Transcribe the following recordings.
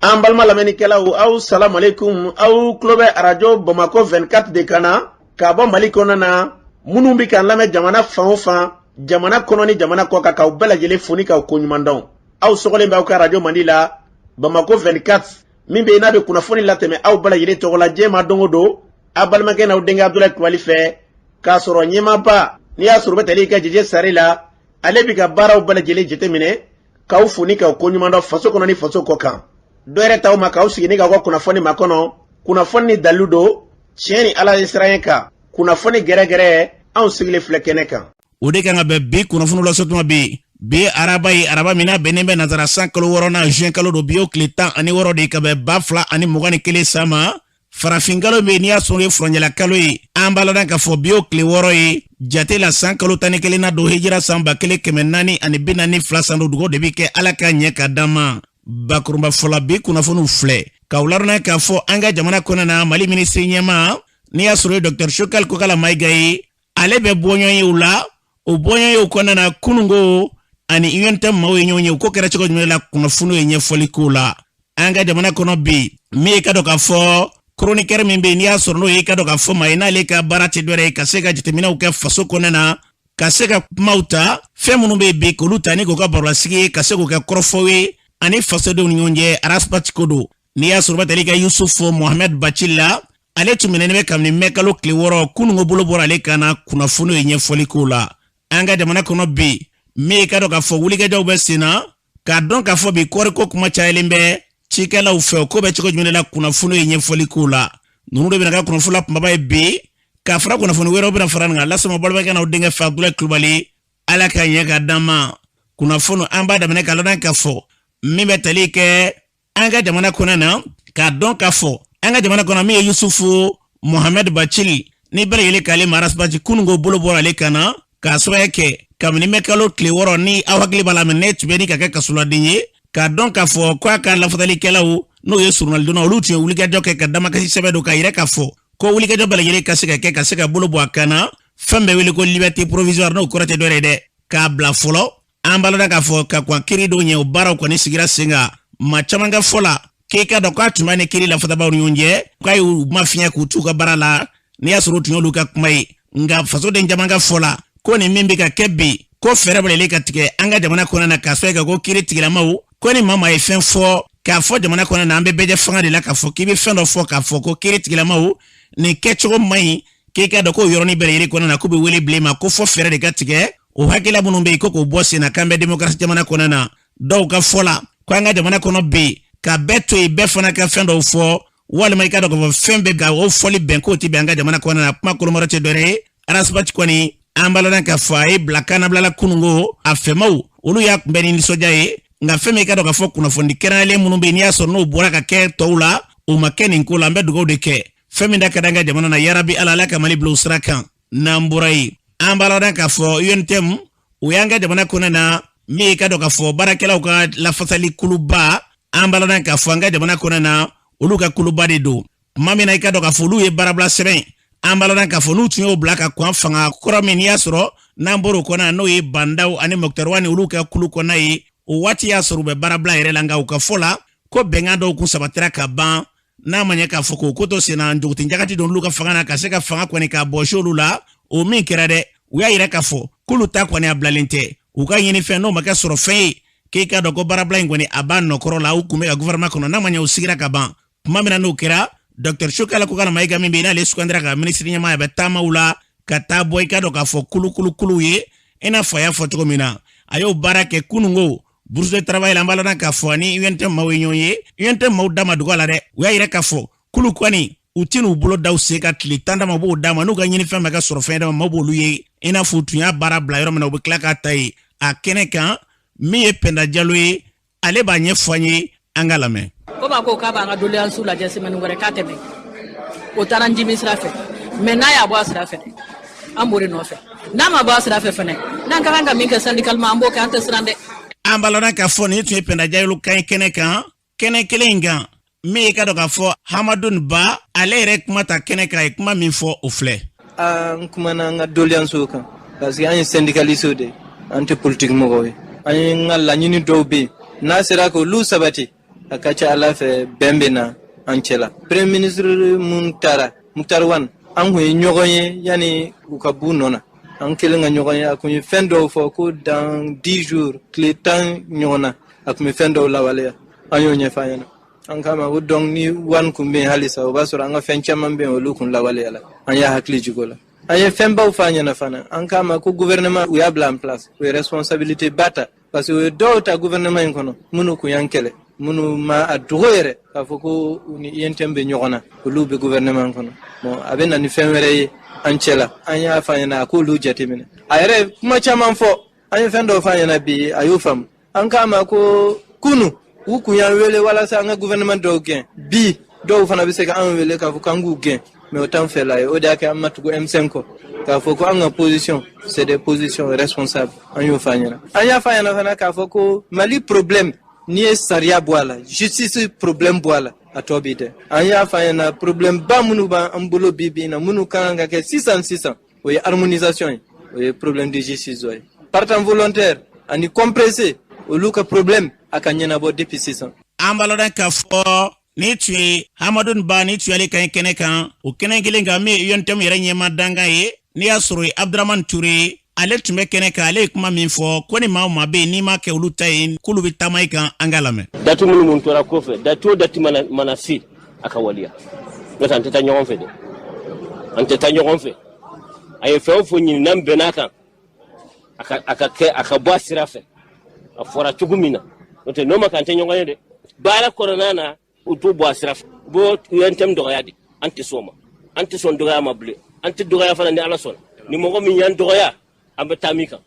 An balima lamɛnnikɛlaw, aw salamalekun. Aw tulo bɛ Arajo Bamakɔ 24 de kan na k'a bɔ Mali kɔnɔna na. Minnu bɛ k'an lamɛn jamana fan o fan, jamana kɔnɔ ni jamana kɔ kan, k'aw bɛɛ lajɛlen fo ni k'aw koɲuman dɔn. Aw sɔgɔlen bɛ aw ka arajo mandi la, Bamakɔ 24, min bɛ yen n'a bɛ kunnafoni latɛmɛ aw bɛɛ lajɛlen tɔgɔ la diɲɛ ma don o don, aw balimakɛ n'aw denkɛ Abudulayi Kulubali fɛ, k'a sɔrɔ ɲɛmaaba n'i y'a sɔrɔ u bɛ tali kɛ Jeje Sare la, ale bɛ ka baaraw bɛɛ lajɛlen jateminɛ, k'aw fo ni k'aw koɲuman dɔn faso kɔnɔ ni faso kɔ kan. Dɔ yɛrɛ t'aw ma k'aw sigi ni k'aw ka kunnafoni makɔnɔ, kunnafoni ni dalilu don, tiɲɛ ni Ala ye siran kan, kunnafoni gɛrɛgɛrɛ, anw sigilen filɛ kɛnɛ kan. O de kan ka bɛn bi kunnafoni lasɔtuma bi. Bi ye araba ye, araba min n'a bɛnnen bɛ nazara san kalo wɔɔrɔnan, juin kalo don. Bi y'o tile 16 de ye ka bɛn 2021 san ma. Farafin kalo min n'i y'a sɔrɔ ye furancɛla kalo ye, an b'a ladɔn k'a fɔ bi y'o tile 6 ye jate la, san kalo 11 na don, hijira san 1442 san don. Dugawu de bɛ kɛ Ala ka ɲɛ ka d'an ma. Bakurunba fɔlɔ, bi kunnafoniw filɛ k'aw ladɔnniya k'a fɔ an ka jamana kɔnɔna na, Mali minisiri ɲɛmaa n'i y'a sɔrɔ ye Dɔkitɛri Choguel Kokala Mayiga ye, ale bɛ bɔɲɔgɔnyew la. O bɔɲɔgɔnyew kɔnɔna na, kununko ani UNTM maaw ye ɲɔgɔn ye. O ko kɛra cogo jumɛn la? Kunnafoniw ye ɲɛfɔli k'o la. An ka jamana kɔnɔ bi, min ye ka dɔn k'a fɔ chroniqueur min bɛ yen n'i y'a sɔrɔ n'o ye ka dɔn k'a fɔ maa ye n'ale ka baara tɛ dɔwɛrɛ ye ka se ka jateminɛw kɛ faso kɔnɔna na, ka se ka kumaw ta, fɛn minnu bɛ yen bi k'olu ta ni k'o ka barolasigi ye, ka se k'o kɛ kɔrɔfɔw ye ani fasodenw ni ɲɔgɔn cɛ, Ras Bath ko don. N'i y'a sɔrɔ bɛ tali kɛ Yusufu Mohamɛd Bacili la, ale tun minɛnen bɛ kabini mɛ kalo tile 6. Kununko bolo bɔra ale kan na, kunnafoni ye ɲɛfɔli k'o la. An ka jamana kɔnɔ bi, min ye ka dɔn k'a fɔ wulikajɔw bɛ sen na, k'a dɔn k'a fɔ bi kɔɔriko kuma cayalen bɛ cikɛlaw fɛ, o ko bɛ cogo jumɛn la? Kunnafoni ye ɲɛfɔli k'o la. Ninnu de bɛna ka kunnafoni la kunbaba ye bi, k'a fara kunnafoni wɛrɛw bɛna fara nin kan. Lasama balimakɛ n'aw denkɛ fɛ, Abudulayi Kulubali. Ala ka ɲɛ ka d'an ma. Kunnafoni, an b'a daminɛ k'a ladɔn k'a fɔ min bɛ tali kɛ an ka jamana kɔnɔ na, k'a dɔn k'a fɔ an ka jamana kɔnɔ, min ye Yusufu Mohamɛd Bacili ni bɛɛ lajɛlen k'ale ma Ras Bath, kununko bolo bɔra ale kan na k'a sababu kɛ kabini mɛ kalo tile 6, ni aw hakili b'a la, minɛ tun bɛ ni ka kɛ kasoladen ye, k'a dɔn k'a fɔ ko a ka lafasalikɛlaw, n'o ye surunalidonna, olu tun ye wulikajɔ kɛ ka damakasi sɛbɛn don k'a yira k'a fɔ ko wulikajɔ bɛɛ lajɛlen ka se ka kɛ ka se ka bolo bɔ a kan na, fɛn bɛɛ wele ko liberté provisoire, n'o kɔrɔ tɛ dɔwɛrɛ ye dɛ, k'a bila fɔlɔ. An b'a ladɔn k'a fɔ ka kɔn kiri don ɲɛ, o baaraw kɔni sigira sen kan. Maa caman ka fɔ la k'i ka dɔn k'a tun b'a ni kiri lafasabaw ni ɲɔgɔn cɛ, k'a y'u mafiɲɛ k'u t'u ka baara la, n'i y'a sɔrɔ o tun y'olu ka kuma ye. Nka fasoden caman ka fɔ la ko nin min bɛ ka kɛ bi, ko fɛɛrɛ bɛɛ lajɛlen ka tigɛ an ka jamana kɔnɔ na, k'a sababu kɛ ko kiri tigilamaw ko ni maa maa ye fɛn fɔ k'a fɔ jamana kɔnɔ na, an bɛ bɛɛjɛ fanga de la k'a fɔ k'i bɛ fɛn dɔ fɔ k'a fɔ ko kiri tigilamaw nin kɛcogo man ɲi, k'i ka dɔn k'o yɔrɔnin bɛɛ lajɛlen kɔnɔ na k'u bɛ wele bila i ma, ko fɔ fɛɛrɛ de ka tigɛ o hakilila minnu bɛ yen ko k'o bɔ sen na, k'an bɛ demokarasi jamana kɔnɔ na. Dɔw ka fɔ la ko an ka jamana kɔnɔ bi, ka bɛɛ to yen, bɛɛ fana ka fɛn dɔw fɔ, walima i ka dɔn k'a fɔ fɛn bɛɛ ka o fɔli bɛn k'o tɛ bɛn an ka jamana kɔnɔ na. Kuma kolomɔrɔ tɛ dɔwɛrɛ ye, Ras Bath kɔni, an b'a ladɔn k'a fɔ a ye bila kannabila la kununko, a fɛmaw olu y'a kunbɛn ni nisɔndiya ye. Nka fɛn min i ka dɔn k'a fɔ kunnafoni kɛrɛnkɛrɛnlen minnu bɛ yen n'i y'a sɔrɔ n'o bɔra ka kɛ tɔw la, o ma kɛ nin ko la. An bɛ dugawu de kɛ fɛn min da ka di an ka jamana na, yarabi Ala, Ala ka Mali bila o sira kan. N'an bɔra yen, an b'a ladɔn k'a fɔ UNTM, o y'an ka jamana kɔnɔ na, min ye ka dɔn k'a fɔ baarakɛlaw ka lafasali kuluba, an b'a ladɔn k'a fɔ an ka jamana kɔnɔ na, olu ka kuluba de don. Tuma min na i ka dɔn k'a fɔ olu ye baarabila sɛbɛn, an b'a ladɔn k'a fɔ n'u tun y'o bila ka kɔn fanga kɔrɔ min, n'i y'a sɔrɔ n'an bɔr'o kɔnɔ, n'o ye Bah N'Daw ani Moctar Ouane olu ka kulu kɔnɔ ye, o waati y'a sɔrɔ u bɛ baarabila yɛrɛ la. Nka u ka fɔ la ko bɛnkan dɔw kun sabatira ka ban, n'a ma ɲɛ k'a fɔ k'o ko to senna, njogotin jagati don olu ka fanga na ka se ka fanga kɔni k'a bɔsi olu la. O min kɛra dɛ, u y'a yira k'a fɔ k'olu ta kɔni a bilalen tɛ, u ka ɲinifɛn n'o ma kɛ sɔrɔ fɛn ye, k'i k'a dɔn ko baarabila in kɔni a b'a nɔkɔrɔ la, u kun bɛ ka gouvernement kɔnɔ, n'a ma ɲɛ u sigira ka ban. Tuma min na n'o kɛra, Dr Choguel Kokala Mayiga min bɛ yen n'ale sugandira ka minisiri ɲɛmaa, a bɛ taamaw la ka taa bɔ i ka dɔn k'a fɔ kulukulukuluw ye, i n'a fɔ a y'a fɔ cogo min na, a y'o baara kɛ kununko bourse de travail la. An b'a ladɔn k'a fɔ ani UNTM maaw ye ɲɔgɔn ye. UNTM maaw da ma dogo a la dɛ, u y'a yira k'a fɔ k'olu kɔni u tɛn'u bolo da u sen ka tile 10 dama, u b'o d'a ma, n'u ka ɲinifɛn ma kɛ sɔrɔ fɛn dama, maaw b'olu ye i n'a fɔ u tun y'a baara bila yɔrɔ min na, u bɛ tila k'a ta yen. A kɛnɛ kan, min ye Pɛnda Jalo ye, ale b'a ɲɛfɔ an ye, an ka lamɛn. Komi a ko k'a b'an ka doléance lajɛ semaine wɛrɛ, k'a tɛmɛ o taara n jimi sira fɛ, mais n'a y'a bɔ a sira fɛ, an b'o de nɔfɛ. N'a ma bɔ a sira fɛ fɛnɛ, n'an ka kan ka min kɛ syndicalement, an b'o kɛ, an tɛ siran dɛ. An b'a lɔn k'a fɔ nin tun ye Pɛnda Jalo kan ye kɛnɛ kan. Kɛnɛ kelen in kan, min ye ka dɔn k'a fɔ Hamadun Ba, ale yɛrɛ kuma ta kɛnɛ kan, a ye kuma min fɔ, o filɛ. An kumana an ka doléancew kan parce que an ye syndicaliste de ye, an tɛ politique mɔgɔw ye. An ye n ka laɲini dɔw bɛ yen, n'a sera k'olu sabati, A ka ca ala fɛ, bɛn bɛ na an cɛ la. Premier ministre mun taara, Moctar Ouane, an kun ye ɲɔgɔn ye yanni u ka b'u nɔ na. An kelen ka ɲɔgɔn ye, a kun ye fɛn dɔw fɔ ko dans 10 jours, tile 10 ɲɔgɔn na, a kun bɛ fɛn dɔw lawaleya. An y'o ɲɛfɔ a ɲɛna. An k'a ma ko donc ni Ouane kun bɛ yen halisa, o b'a sɔrɔ an ka fɛn caman bɛ yen, olu kun lawaleya la. An y'a hakili jigin o la. An ye fɛnbaw fɔ a ɲɛna fana. An k'a ma ko gouvernement u y'a bila en place, u ye responsabilité ba ta, parce que u ye dɔw ta gouvernement in kɔnɔ minnu kun y'an kɛlɛ, minnu ma a dogo yɛrɛ k'a fɔ ko u ni UNTM bɛ ɲɔgɔn na, olu bɛ gouvernement kɔnɔ. Bon, a bɛ na ni fɛn wɛrɛ ye an cɛ la. An y'a fɔ a ɲɛna, a k'olu jateminɛ. A yɛrɛ ye kuma caman fɔ. An ye fɛn dɔw fɔ a ɲɛna bi, a y'o faamu. An k'a ma ko kunu u kun y'an wele walasa an ka gouvernement dɔw gɛn, bi dɔw fana bɛ se ka an wele k'a fɔ k'an k'u gɛn, mais o t'an fɛla ye. O de y'a kɛ an ma tugu M5 kɔ, k'a fɔ ko an ka position, c'est des positions responsables. An y'o fɔ a ɲɛna. An y'a fɔ a ɲɛna fana k'a fɔ ko Mali problème, n'i ye sariya bɔ a la, justice problème bɔ a la, a tɔ bi dɛ. An y'a fɔ a ɲɛna, problème ba minnu b'an bolo bi bi in na, minnu ka kan ka kɛ sisan sisan, o ye harmonisation ye, o ye problème de justice dɔ ye, partant volontaire ani compressé, olu ka problème a ka ɲɛnabɔ depuis sisan. An b'a lɔn k'a fɔ ni tun ye Hamadu Ba, ni tun y'ale ka ɲi kɛnɛ kan, o kɛnɛ kelen kan min ye UNTM yɛrɛ ɲɛma dankan ye, n'i y'a sɔrɔ ye Abdramane Ture, ale tun bɛ kɛnɛ kan. Ale ye kuma min fɔ ko ni maa o maa bɛ yen n'i ma kɛ olu ta ye, k'olu bɛ taama i kan. An k'a lamɛn. Date minnu mun tora kɔfɛ, date o date mana se, a ka waliya. N'o tɛ, an tɛ taa ɲɔgɔn fɛ dɛ, an tɛ taa ɲɔgɔn fɛ. A ye fɛn o fɛn ɲini, n'an bɛnn'a kan, a ka kɛ, a ka bɔ a sira fɛ, a fɔra cogo min na. N'o tɛ, n'o ma kɛ, an tɛ ɲɔgɔn ye dɛ. Baara kɔnɔna na, u t'u bɔ a sira fɛ, u b'o UNTM dɔgɔya de. An tɛ sɔn o ma, an tɛ sɔn dɔgɔya ma bilen, an tɛ dɔgɔya fana. Ni Ala sɔnna, ni mɔgɔ min y'an dɔgɔya, an bɛ taa min kan.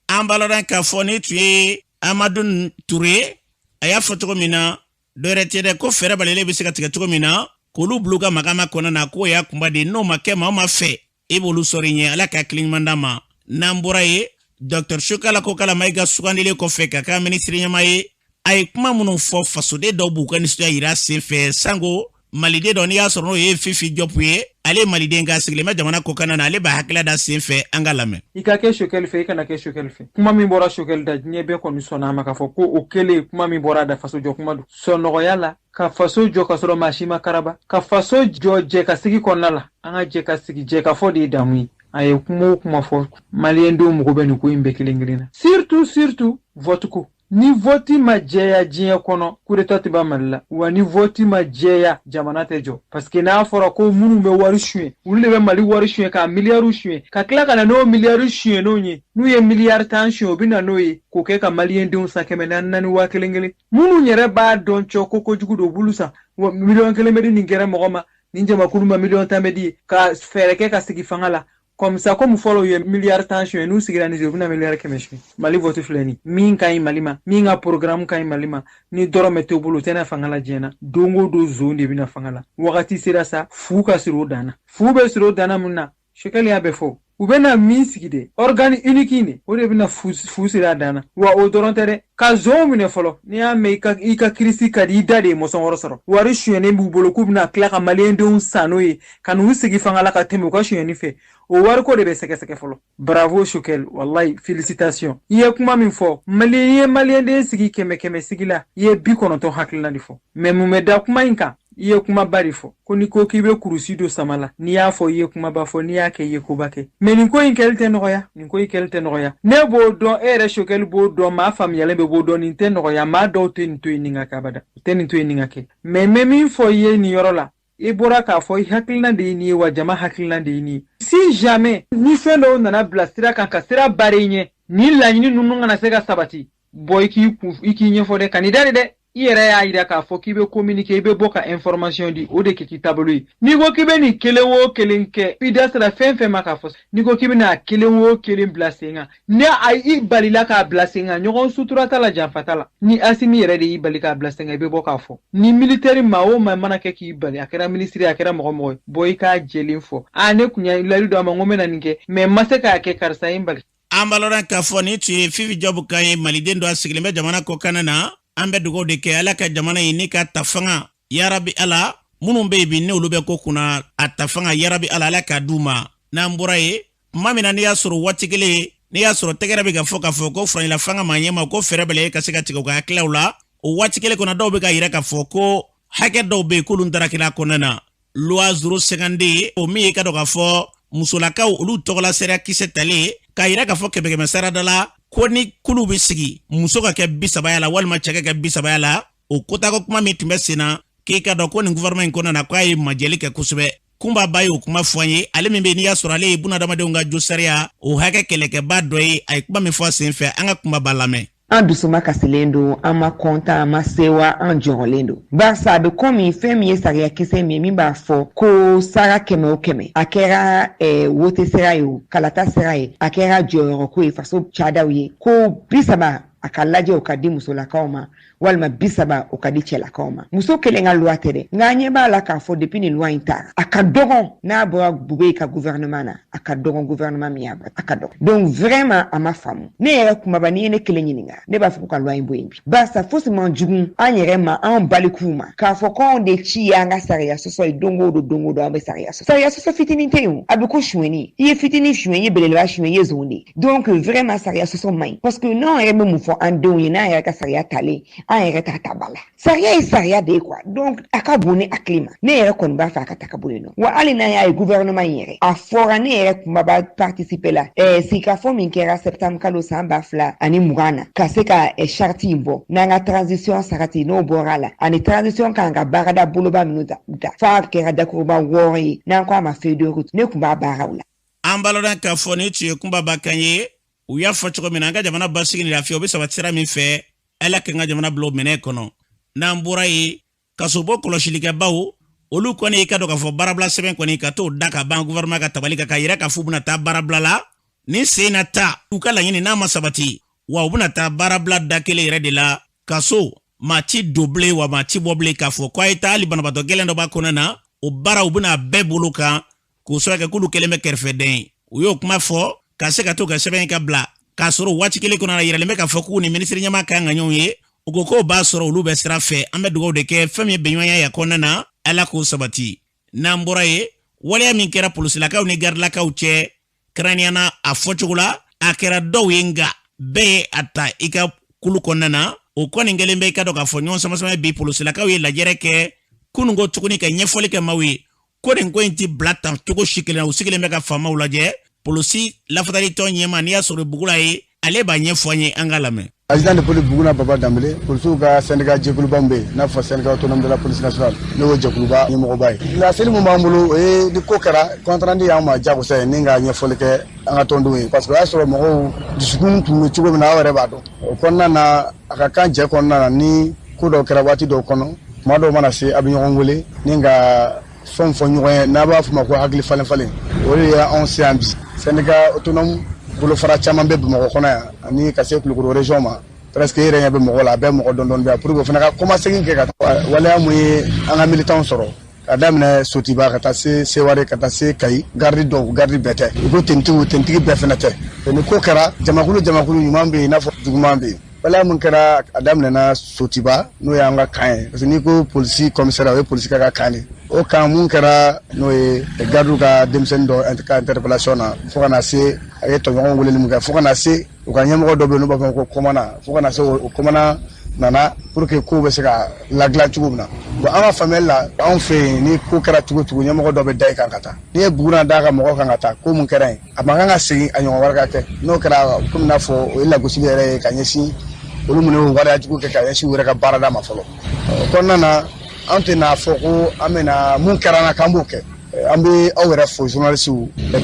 An b'a lɔn k'a fɔ ni tun ye Amadu Ture, a y'a fɔ cogo min na, dɔwɛrɛ tɛ dɛ, ko fɛɛrɛ balelen bɛ se ka tigɛ cogo min na k'olu bila u ka magama kɔnɔ na, k'o y'a kunba de. N'o ma kɛ, maa o ma fɛ e b'olu sɔrɔ i ɲɛ. Ala ka hakili ɲuman d'a ma. N'an bɔra ye, Dr Choguel Kokalla Maïga sugandilen kɔfɛ ka kɛ minisiri ɲɛmaa ye, a ye kuma minnu fɔ, fasoden dɔw b'u ka nisɔndiya yira sen fɛ, sango maliden dɔ, n'i y'a sɔrɔ n'o ye Fifi Diop ye. Ale ye maliden ka sigilen bɛ jamana kɔkanna na. Ale b'a hakilila da sen fɛ, an ka lamɛn. I ka kɛ Choguel fɛ, i kana kɛ Choguel fɛ, kuma min bɔra Choguel da, diɲɛ bɛɛ kɔni sɔnna a ma k'a fɔ ko o kɛlen, kuma min bɔra a da, faso jɔ kuma don. Sɔnɔgɔya la ka faso jɔ ka sɔrɔ maa si ma karaba, ka faso jɔ jɛ ka sigi kɔnɔna la, an ka jɛ ka sigi, jɛ ka fɔ de ye damu ye. A ye kuma o kuma fɔ, maliyɛndenw mago bɛ nin ko in bɛɛ kelen kelen na, surtout surtout vote ko. Ni vote ma jɛya diɲɛ kɔnɔ, coup d'état tɛ ban Mali la wa. Ni vote ma jɛya, jamana tɛ jɔ, parce que n'a fɔra ko minnu bɛ wari suɲɛ, olu de bɛ Mali wari suɲɛ, k'a miliyariw suɲɛ, ka tila ka na n'o miliyari suɲɛnenw ye. N'u ye miliyari 10 suɲɛ, u bɛ na n'o ye k'o kɛ ka maliyɛndenw san 400 400, 1000 kelen. Minnu yɛrɛ b'a dɔn cɔ ko kojugu don, u b'olu san miliyɔn 1 bɛ di nin gɛrɛ mɔgɔ ma, nin jamakulu ma miliyɔn 10 bɛ di, ka fɛɛrɛ kɛ ka sigi fanga la. Comme ça, comme fɔlɔ u ye miliyari 10 suɲɛ, n'u sigira ni u bɛna miliyari 100 suɲɛ. Mali vote filɛ nin, min ka ɲi Mali ma, min ka programme ka ɲi Mali ma, ni dɔrɔmɛ t'u bolo, u tɛna fanga la diɲɛ na. Don o don, zon de bɛna fanga la. Wagati sera sa, fu ka siri o dan na. Fu bɛ siri o dan na mun na? Choguel y'a bɛɛ fɔ. U bɛna min sigi de, organe unique de, o de bɛna fu siri a dan na wa. O dɔrɔn tɛ dɛ, ka zonw minɛ fɔlɔ. N'i y'a mɛn i ka kirisi ka di i da de ye, mɔsɔnkɔrɔ sɔrɔ wari suyɛnnen b'u bolo, k'u bɛna tila ka maliyɛndenw san n'o ye ka n'u sigi fanga la ka tɛmɛ u ka suyɛnni fɛ. O wariko de bɛ sɛgɛsɛgɛ fɔlɔ. Bravo Choguel, wallahi félicitation. I ye kuma min fɔ, Mali, i ye maliyɛnden sigi kɛmɛ kɛmɛ sigi la, i ye 90 hakilina de fɔ. Mais mun bɛ da kuma in kan? I ye kumaba de fɔ ko n'i ko k'i bɛ kurusi don sama la, n'i y'a fɔ i ye kumaba fɔ, n'i y'a kɛ i ye koba kɛ. Mais nin ko in kɛli tɛ nɔgɔya, nin ko in kɛli tɛ nɔgɔya. Ne b'o dɔn, e yɛrɛ Choguel b'o dɔn, maa faamuyalen bɛ b'o dɔn. Nin tɛ nɔgɔya, maa dɔw tɛ nin to yen nin ka kɛ abada, u tɛ nin to yen nin ka kɛ. Mais n bɛ min fɔ i ye nin yɔrɔ la, i bɔra k'a fɔ i hakilina de ye nin ye wa, jama hakilina de ye nin ye. Si jamais ni fɛn dɔw nana bila sira kan ka sira bari ɲɛ, nin laɲini ninnu kana se ka sabati, bɔ i k'i kun, i k'i ɲɛfɔ dɛ, ka n'i da de dɛ. I yɛrɛ y'a yira k'a fɔ k'i bɛ communiquer, i bɛ bɔ ka information di, o de kɛ k'i taabolo ye. N'i ko k'i bɛ nin kelen o kelen kɛ, i da sera fɛn fɛn ma k'a fɔ, n'i ko k'i bɛna kelen o kelen bila sen kan, ni a i balila k'a bila sen kan, ɲɔgɔn sutura t'a la, janfa t'a la. Ni Asimi yɛrɛ de y'i bali k'a bila sen kan, i bɛ bɔ k'a fɔ. Ni militaire maa o maa mana kɛ k'i bali, a kɛra ministre, a kɛra mɔgɔ mɔgɔ ye, bɔ i k'a jɛlen fɔ: a ne kun ye layidu d'a ma, n ko n bɛna nin kɛ, mais n ma se k'a kɛ, karisa ye n bali. An b'a lɔn k'a fɔ nin tun ye Fifi Diop kan ye, maliden dɔ, a sigilen bɛ jamana kɔkanna na. An bɛ dugawu de kɛ, Ala ka jamana in ni ka ta fanga, yarabi Ala. Minnu bɛ yen bi, ni olu bɛ ko kunna a ta fanga, yarabi Ala, Ala k'a d'u ma. N'an bɔra yen, tuma min na n'i y'a sɔrɔ waati kelen, n'i y'a sɔrɔ tɛgɛrɛ bɛ ka fɔ k'a fɔ ko furancɛla fanga maa ɲɛma ko fɛɛrɛ bɛlɛ ka se ka tigɛ u ka hakililaw la. O waati kelen kɔnɔ, dɔw bɛ ka yira k'a fɔ ko hakɛ dɔw bɛ yen k'olu darakira kɔnɔna na. Loi 052, o min ye ka dɔn k'a fɔ musolakaw olu tɔgɔla sariya kisɛ talen k'a yira k'a fɔ kɛmɛ kɛmɛ sarada la, ko ni kulu bɛ sigi, muso ka kɛ 30 la walima cɛ ka kɛ 30 la, o kotako kuma min tun bɛ sen na, k'i ka dɔn ko nin gouvernement in kɔnɔna na, k'a ye majɛli kɛ kosɛbɛ. Kunba Ba ye o kuma fɔ an ye, ale min bɛ n'i y'a sɔrɔ ale ye bunadamadenw ka josariya o hakɛ kɛlɛkɛba dɔ ye. A ye kuma min fɔ a sen fɛ, an ka Kunba Ba lamɛn. An dusuma kasilen don, an ma kɔntan, an ma sewa, an jɔrɔlen don, barisa a bɛ komi fɛn min ye sariya kisɛ min ye min b'a fɔ ko sara 100 o 100, a kɛra wote sira ye, o kalata sira ye, a kɛra jɔyɔrɔko ye, faso cadaw ye, ko 30 a ka lajɛ o ka di musolakaw ma walima 30 o ka di cɛlakaw ma. Muso kelen ka loi tɛ dɛ, nka an ɲɛ b'a la k'a fɔ depuis nin loi in taara, a ka dɔgɔn n'a bɔra Bube ka gouvernement na, a ka dɔgɔn gouvernement min y'a bɔ, a ka dɔgɔn. Donc vraiment a ma faamu. Ne yɛrɛ Kumaba, n'i ye ne kelen ɲininka, ne b'a fɔ ko ka loi in bɔ yen bi, barisa fosi man jugu an yɛrɛ ma, an balikuw ma, k'a fɔ k'anw de ci y'an ka sariya sɔsɔ ye. Don o don, don o don, an bɛ sariya sɔsɔ. Sariya sɔsɔ fitinin tɛ yen o, a bɛ ko suɲɛni. I ye fitinin suɲɛ, i ye belebeleba suɲɛ, i ye zon de. Donc vraiment sariya sɔsɔ man ɲi, parce que n'anw yɛrɛ bɛ mun fɔ an denw ye n'an yɛrɛ ka sariya talen, an yɛrɛ t'a ta ba la. Sariya ye sariya de ye quoi. Donc a ka bon ne hakili ma, ne yɛrɛ kɔni b'a fɛ a ka ta ka bɔ yen nɔ. Wa hali n'an y'a ye gouvernement in yɛrɛ, a fɔra, ne yɛrɛ Kumaba participer la sigikafɔ min kɛra septembre kalo san 2020 na, ka se ka charte in bɔ n'an ka transition sarati, n'o bɔra a la, ani transition kan ka baarada boloba minnu da f'a kɛra dakuruba 6 ye, n'an ko a ma feuille de route, ne tun b'a baaraw la. An balona k'a fɔ ni tun ye Kunba Ba kan ye. U y'a fɔ cogo min na, an ka jamana basigi ni lafiya, o bɛ sabati sira min fɛ, Ala ka n ka jamana bila o minɛ kɔnɔ. N'an bɔra yen, kasobo kɔlɔsilikɛbaw olu kɔni, i ka dɔn k'a fɔ baarabila sɛbɛn kɔni ka t'o da ka ban gouvernement ka tabali kan, k'a yira k'a fɔ u bɛna taa baarabila la ni sen na ta. U ka laɲini n'a ma sabati wa, u bɛna taa baarabila da kelen yɛrɛ de la. Kaso maa ti don bilen wa maa ti bɔ bilen, k'a fɔ ko a ye taa, hali banabaatɔ gɛlɛn dɔ b'a kɔnɔ na, o baara u bɛna bɛɛ bolo kan, k'o sababu kɛ k'olu kɛlen bɛ kɛrɛfɛdɛn ye. U y'o kuma fɔ ka se ka to ka sɛbɛn ka bila, k'a sɔrɔ waati kelen kɔnɔ, a yiralen bɛ k'a fɔ k'u ni minisiri ɲɛmaa kan ka ɲɔgɔn ye. U ko k'o b'a sɔrɔ olu bɛ sira fɛ. An bɛ dugawu de kɛ, fɛn min ye bɛnɲɔgɔnya ye a kɔnɔna na, Ala k'o sabati. N'an bɔra yen, waleya min kɛra polisilakaw ni garidilakaw cɛ kɛrɛnkɛrɛnnenya na, a fɔcogo la a kɛra dɔw ye, nka bɛɛ ye a ta i ka kulu kɔnɔna na. O kɔni kɛlen bɛ, i ka dɔn k'a fɔ ɲɔgɔn samasama. Bi polisilakaw ye lajɛrɛ kɛ kununko tuguni ka ɲɛfɔli kɛ maaw ye ko nin ko in ti bila tan cogo si kelen na. U sigilen bɛ ka faamaw lajɛ. Polisi lafasalitɔn ɲɛmaa, n'i y'a sɔrɔ Bugula ye, ale b'a ɲɛfɔ an ye, an ka lamɛn. Adjudant de police Buguna Baba Danbele, polisiw ka syndicat jɛkuluba min bɛ yen n'a fɔ syndicat autonome de la police nationale, ne y'o jɛkuluba ɲɛmɔgɔba ye. Laseli min b'an bolo, o ye ni ko kɛra, compte rendu y'an ma jagosa ye ni ka ɲɛfɔli kɛ an ka tɔndenw ye, parce que o y'a sɔrɔ mɔgɔw dusukun tun bɛ cogo min na, aw yɛrɛ b'a dɔn. O kɔnɔna na, a ka kan jɛ kɔnɔna na, ni ko dɔw kɛra waati dɔw kɔnɔ, tuma dɔw mana se, a bɛ ɲɔgɔn wele ni ka fɛnw fɔ ɲɔgɔn ye, n'a b'a fɔ ma ko hakili falen falen. O de ye anw se yan bi. Syndicat autonome bolofara caman bɛ Bamakɔ kɔnɔ yan ani ka se Kulukoro région ma. Presque e yɛrɛ ɲɛ bɛ mɔgɔ la, a bɛɛ mɔgɔ dɔɔni dɔɔni bɛ yan pour que o fana ka kɔmasegin kɛ ka waleya mun ye an ka militants sɔrɔ, ka daminɛ Sotiba ka taa se Seware, ka taa se Kayi. Garde dɔw, garde bɛɛ tɛ, i ko tenitigiw, tenitigi bɛɛ fana tɛ. Ni ko kɛra, jamakulu jamakulu, ɲuman bɛ yen i n'a fɔ juguman bɛ yen. Waleya mun kɛra, a daminɛna Sotiba, n'o y'an ka camp ye, parce que n'i ko polisi commissariat, o ye polisi ka camp de. O camp mun kɛra, n'o ye gardiw ka denmisɛnnin dɔ ka interpellation na, fo ka na se a ye tɔɲɔgɔnw weleli mun kɛ, fo ka na se u ka ɲɛmɔgɔ dɔ bɛ yen n'u b'a fɔ ko commandant, fo ka na se o commandant nana pour que kow bɛ se ka ladilan cogo min na. Bon, an ka faamuyali la, anw fɛ yen, ni ko kɛra cogo cogo, ɲɛmɔgɔ dɔ bɛ da i kan ka taa. N'i ye Buguna d'a ka mɔgɔ kan ka taa, ko mun kɛra yen, a man kan ka segin a ɲɔgɔn wɛrɛ ka kɛ. N'o kɛra, komi n'a fɔ o ye lagosili yɛrɛ ye ka ɲɛsin olu minnu ye waleya jugu kɛ ka ɲɛsin u yɛrɛ ka baarada ma fɔlɔ. O kɔnɔna na, an tɛna fɔ ko an bɛna mun kɛra an na k'an b'o kɛ. An bɛ aw yɛrɛ fo, journalistes,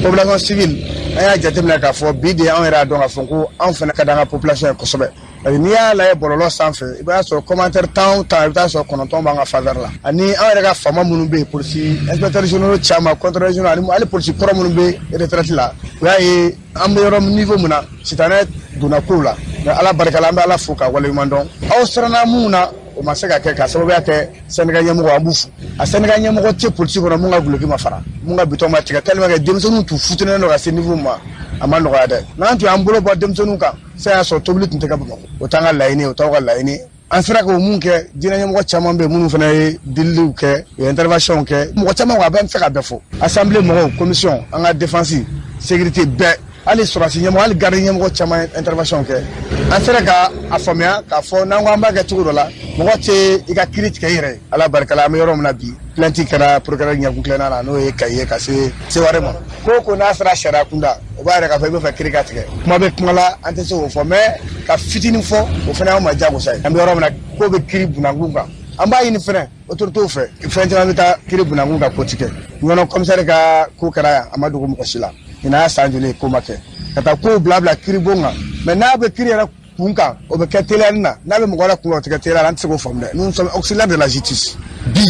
population civile. An y'a jateminɛ k'a fɔ bi de, anw yɛrɛ y'a dɔn k'a fɔ ko anw fana ka di an ka population ye kosɛbɛ, parce que n'i y'a lajɛ bɔlɔlɔ sanfɛ, i b'a sɔrɔ commentaire 10 o 10, i bɛ taa sɔrɔ 9 b'an ka faveur la. Ani an yɛrɛ ka faama minnu bɛ yen, polisi inspecteur généraux caman, contrôleur généraux, ani hali polisi kɔrɔ minnu bɛ retraite la, u y'a ye an bɛ yɔrɔ niveau min na, sitanɛ donna kow la. Mais Ala barika la, an bɛ Ala fo k'a waleɲuman dɔn. Aw siranna mun na, o ma se ka kɛ, k'a sababuya kɛ syndicat ɲɛmɔgɔ, an b'u fo. A syndicat ɲɛmɔgɔ tɛ polisi kɔnɔ mun ka guloki ma fara, mun ka bitɔn ma tigɛ, tellement que denmisɛnninw tun futinɛnen don ka se niveau ma, a ma nɔgɔya dɛ. N'an tun y'an bolo bɔ denmisɛnninw kan, sisan y'a sɔrɔ tobili tun tɛ kɛ Bamakɔ. O t'an ka laɲini ye, o t'aw ka laɲini ye. An sera k'o mun kɛ, diinɛ ɲɛmɔgɔ caman bɛ yen minnu fana ye deliliw kɛ, u ye intervention kɛ, mɔgɔ caman, a bɛ n fɛ ka bɛɛ fɔ, assemblée mɔgɔw, commission, an ka défense, sécurité bɛɛ. Hali sɔrɔdasi ɲɛmɔgɔ, hali garde ɲɛmɔgɔ caman ye intervention kɛ. An sera ka a faamuya k'a fɔ n'an ko an b'a kɛ cogo dɔ la, mɔgɔ tɛ i ka kiiri tigɛ i yɛrɛ ye. Ala barika la, an bɛ yɔrɔ min na bi, plainte kɛra procureur ɲɛkun tilenna la, n'o ye Kayi ye, ka se Seware ma. Ko o ko n'a sera sariya kunda, o b'a yɛrɛ k'a fɔ i bɛ fɛ kiiri ka tigɛ. Kuma bɛ kuma la, an tɛ se k'o fɔ, mais ka fitinin fɔ, o fana y'anw ma diyagosa ye. An bɛ yɔrɔ min na, ko bɛ kiiri bunakun kan. An b'a ɲini fɛnɛ autorités fɛ, fɛn caman bɛ taa kiiri bunakun kan, ko ti kɛ. Ɲɔnɔ commissaire ka ko kɛra yan, a ma dogo mɔgɔ si la. Ɲinan y'a san joli ye, ko ma kɛ. Ka taa kow bila bila kiiribon kan, mais n'a bɛ kiiri yɛrɛ kun kan, o bɛ kɛ teliyani na. N'a bɛ mɔgɔ wɛrɛ kun kan, o tɛ kɛ teliya la. An tɛ se k'o faamu dɛ. Nous sommes auxiliaires de la justice. Bi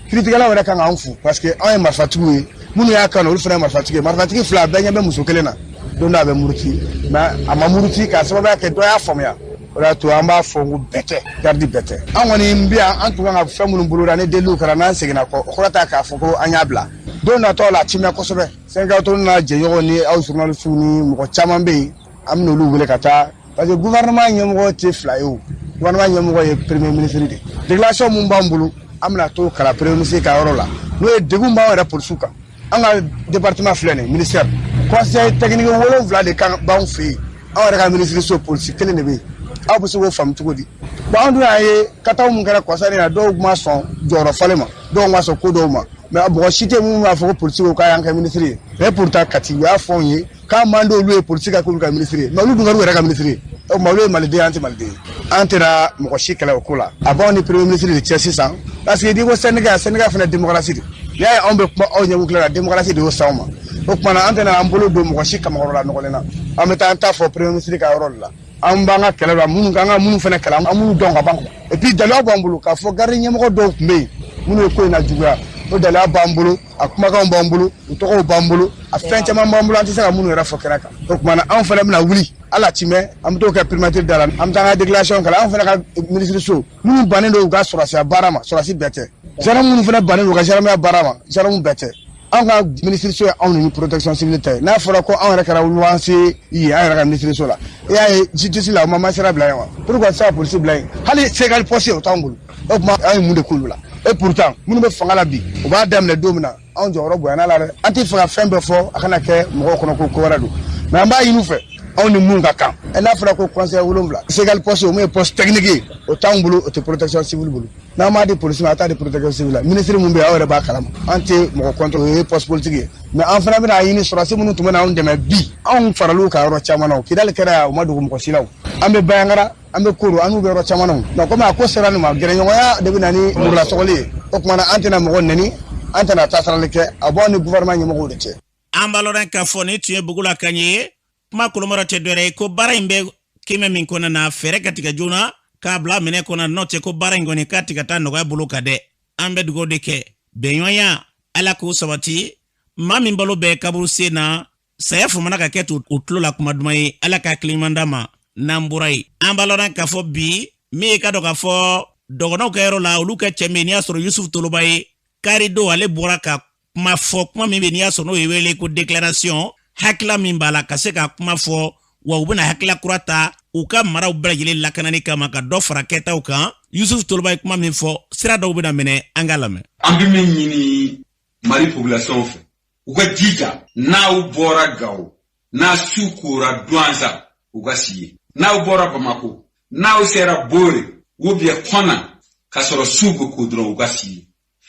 kiiritigɛlaw yɛrɛ kan k'an fo, parce que anw ye marifatigiw ye. Minnu y'a kanu, olu fana ye marifatigi ye. Marifatigi fila bɛɛ ɲɛ bɛ muso kelen na, don dɔ a bɛ muruti, mais a ma muruti k'a sababuya kɛ dɔ y'a faamuya. O de y'a to an b'a fɔ ko bɛɛ tɛ garidi, bɛɛ tɛ. An kɔni bɛ yan, an tun kan ka fɛn minnu boloda ni deliliw kɛra, n'an seginna kɔ, o kɔrɔ t'a k'a fɔ ko an y'a bila. Don natɔ la, a ti mɛn kosɛbɛ. Syndicat autonome n'a jɛɲɔgɔnw ni aw journalistes ni mɔgɔ caman bɛ yen, an bɛna olu wele ka taa, parce que gouvernement ɲɛmɔgɔ tɛ fila ye o. Gouvernement ɲɛmɔgɔ ye premier ministre de. Déclaration mun b'an bolo, an bɛna t'o kalan premier ministre ka yɔrɔ la, n'o ye degun b'anw yɛrɛ polisiw kan. An ka département filɛ nin ye, ministère, conseil technique 7 de kan b'anw fɛ yen. Anw yɛrɛ ka ministre so, polisi kelen de bɛ yen. Aw bɛ se k'o faamu cogo di? Bon, an dun y'a ye kataw mun kɛra kɔsa in na, dɔw ma sɔn jɔyɔrɔ falen ma, dɔw ma sɔn ko dɔw ma, mais mɔgɔ si tɛ minnu b'a fɔ ko polisi ko k'a y'an kɛ ministre ye. Mais pourtant Kati, u y'a fɔ anw ye k'a man d'olu ye polisi ka k'olu ka ministre ye, mais olu dun kɛra u yɛrɛ ka ministre ye. O tuma olu ye maliden, an tɛ maliden ye. An tɛna mɔgɔ si kɛlɛ o ko la. A b'anw ni premier ministre de cɛ sisan, parce que n'i ko syndicat, syndicat fana démocratie de. N'i y'a ye anw bɛ kuma aw ɲɛkun tila la, démocratie de y'o s'anw ma. O tuma na, an tɛna an bolo don mɔgɔ si kamakɔrɔ la nɔgɔlen na. An bɛ taa an ta fɔ premier ministre ka yɔrɔ de la. An b'an ka kɛlɛ la, minnu kan ka minnu fana kɛlɛ, an minnu dɔn ka ban. Et puis daliya b'an bolo k'a fɔ garde ɲɛmɔgɔ dɔw tun bɛ yen minnu ye ko in na juguya. O daliya b'an bolo, a kumakanw b'an bolo, u tɔgɔw b'an bolo, a fɛn caman b'an bolo, an tɛ se ka minnu yɛrɛ fɔ kɛnɛ kan. O tuma na, anw fana bɛna wuli, ala ti mɛn, an bɛ t'o kɛ primature da la, an bɛ taa an ka déclaration kɛ. Anw fana ka ministre so, minnu bannen don u ka sɔrɔdasiya baara ma, sɔrɔdasi bɛɛ tɛ. Gendarme minnu fana bannen don u ka gendarmeya baara ma, gendarme bɛɛ tɛ. Anw ka ministre so ye anw ni protection civile ta ye. N'a fɔra ko anw yɛrɛ kɛra luwanse ye an yɛrɛ ka ministre so la, i y'a ye justice la, o ma magistrat bila yen wa? Pourquoi tɛ se ka polisi bila yen? Hali segali poste, o t'anw bolo. O tuma an ye mun de k'olu la? Et pourtant minnu bɛ fanga la bi, u b'a daminɛ don min na, anw jɔyɔrɔ bonyana la dɛ. An tɛ fɛ ka fɛn bɛɛ fɔ, a kana kɛ mɔgɔw kɔnɔ ko ko wɛrɛ don, mais an b'a ɲini u fɛ, anw ni mun ka kan. N'a fɔra ko conseil 7, segali poste, o mun ye poste technique ye, o t'anw bolo, o tɛ protection civile bolo. N'an m'a di polisi ma, a t'a di protection civile la. Ministre mun bɛ yen, aw yɛrɛ b'a kalama, an tɛ mɔgɔ contre, o ye poste politique ye. Mais an fana bɛna ɲini sɔrɔdasi minnu tun bɛ n'anw dɛmɛ bi, anw faral'u kan yɔrɔ caman na. O Kidali kɛra yan, o ma dogo mɔgɔ si la. O an bɛ Bandiagara, an bɛ Koro, an n'u bɛ yɔrɔ caman na. Mais komi a ko sera nin ma, gɛrɛɲɔgɔnya de bɛ na ni murulasɔgɔli ye. O tuma na, an tɛna mɔgɔ nɛni, an tɛna tasarali kɛ, a b'anw ni gouvernement ɲɛmɔgɔw de cɛ. An b'a lɔn k'a fɔ nin tun ye Bugula kan ye. Kuma kolomɔrɔ tɛ dɔwɛrɛ ye ko baara in bɛ kɛmɛ min kɔnɔ na, fɛɛrɛ ka tigɛ joona k'a bila minɛ kɔnɔ, n'o tɛ ko baara in kɔni k'a tɛ ka taa nɔgɔya bolo kan dɛ. An bɛ dugawu de kɛ, bɛnɲɔgɔnya, Ala k'o sabati. Maa min balo bɛ kaburu sen na, saya famana ka kɛ to o tulo la kuma duman ye, Ala k'a hakili ɲuman d'a ma. N'an bɔra yen, an b'a lɔn k'a fɔ bi min ye ka dɔn k'a fɔ dɔgɔnɔw ka yɔrɔ la, olu ka cɛ min n'i y'a sɔrɔ Yusufu Toloba ye, kari don ale bɔra ka kuma fɔ, kuma min bɛ n'i y'a sɔrɔ n'o ye wele ko déclaration, hakilila min b'a la ka se ka kuma fɔ wa, u bɛna hakilila kura ta u ka maraw bɛɛ lajɛlen lakanani kama, ka dɔ fara kɛtaw kan. Yusufu Toloba ye kuma min fɔ, sira dɔw bɛna minɛ, an k'a lamɛn. An bɛ min ɲini Mali population fɛ, u ka jija, n'aw bɔra Gawo, n'a su kora Duwanza, u ka si yen. N'aw bɔra Bamako, n'aw sera Bore ou bien Kɔna, k'a sɔrɔ su bɛ ko dɔrɔn, u ka si yen.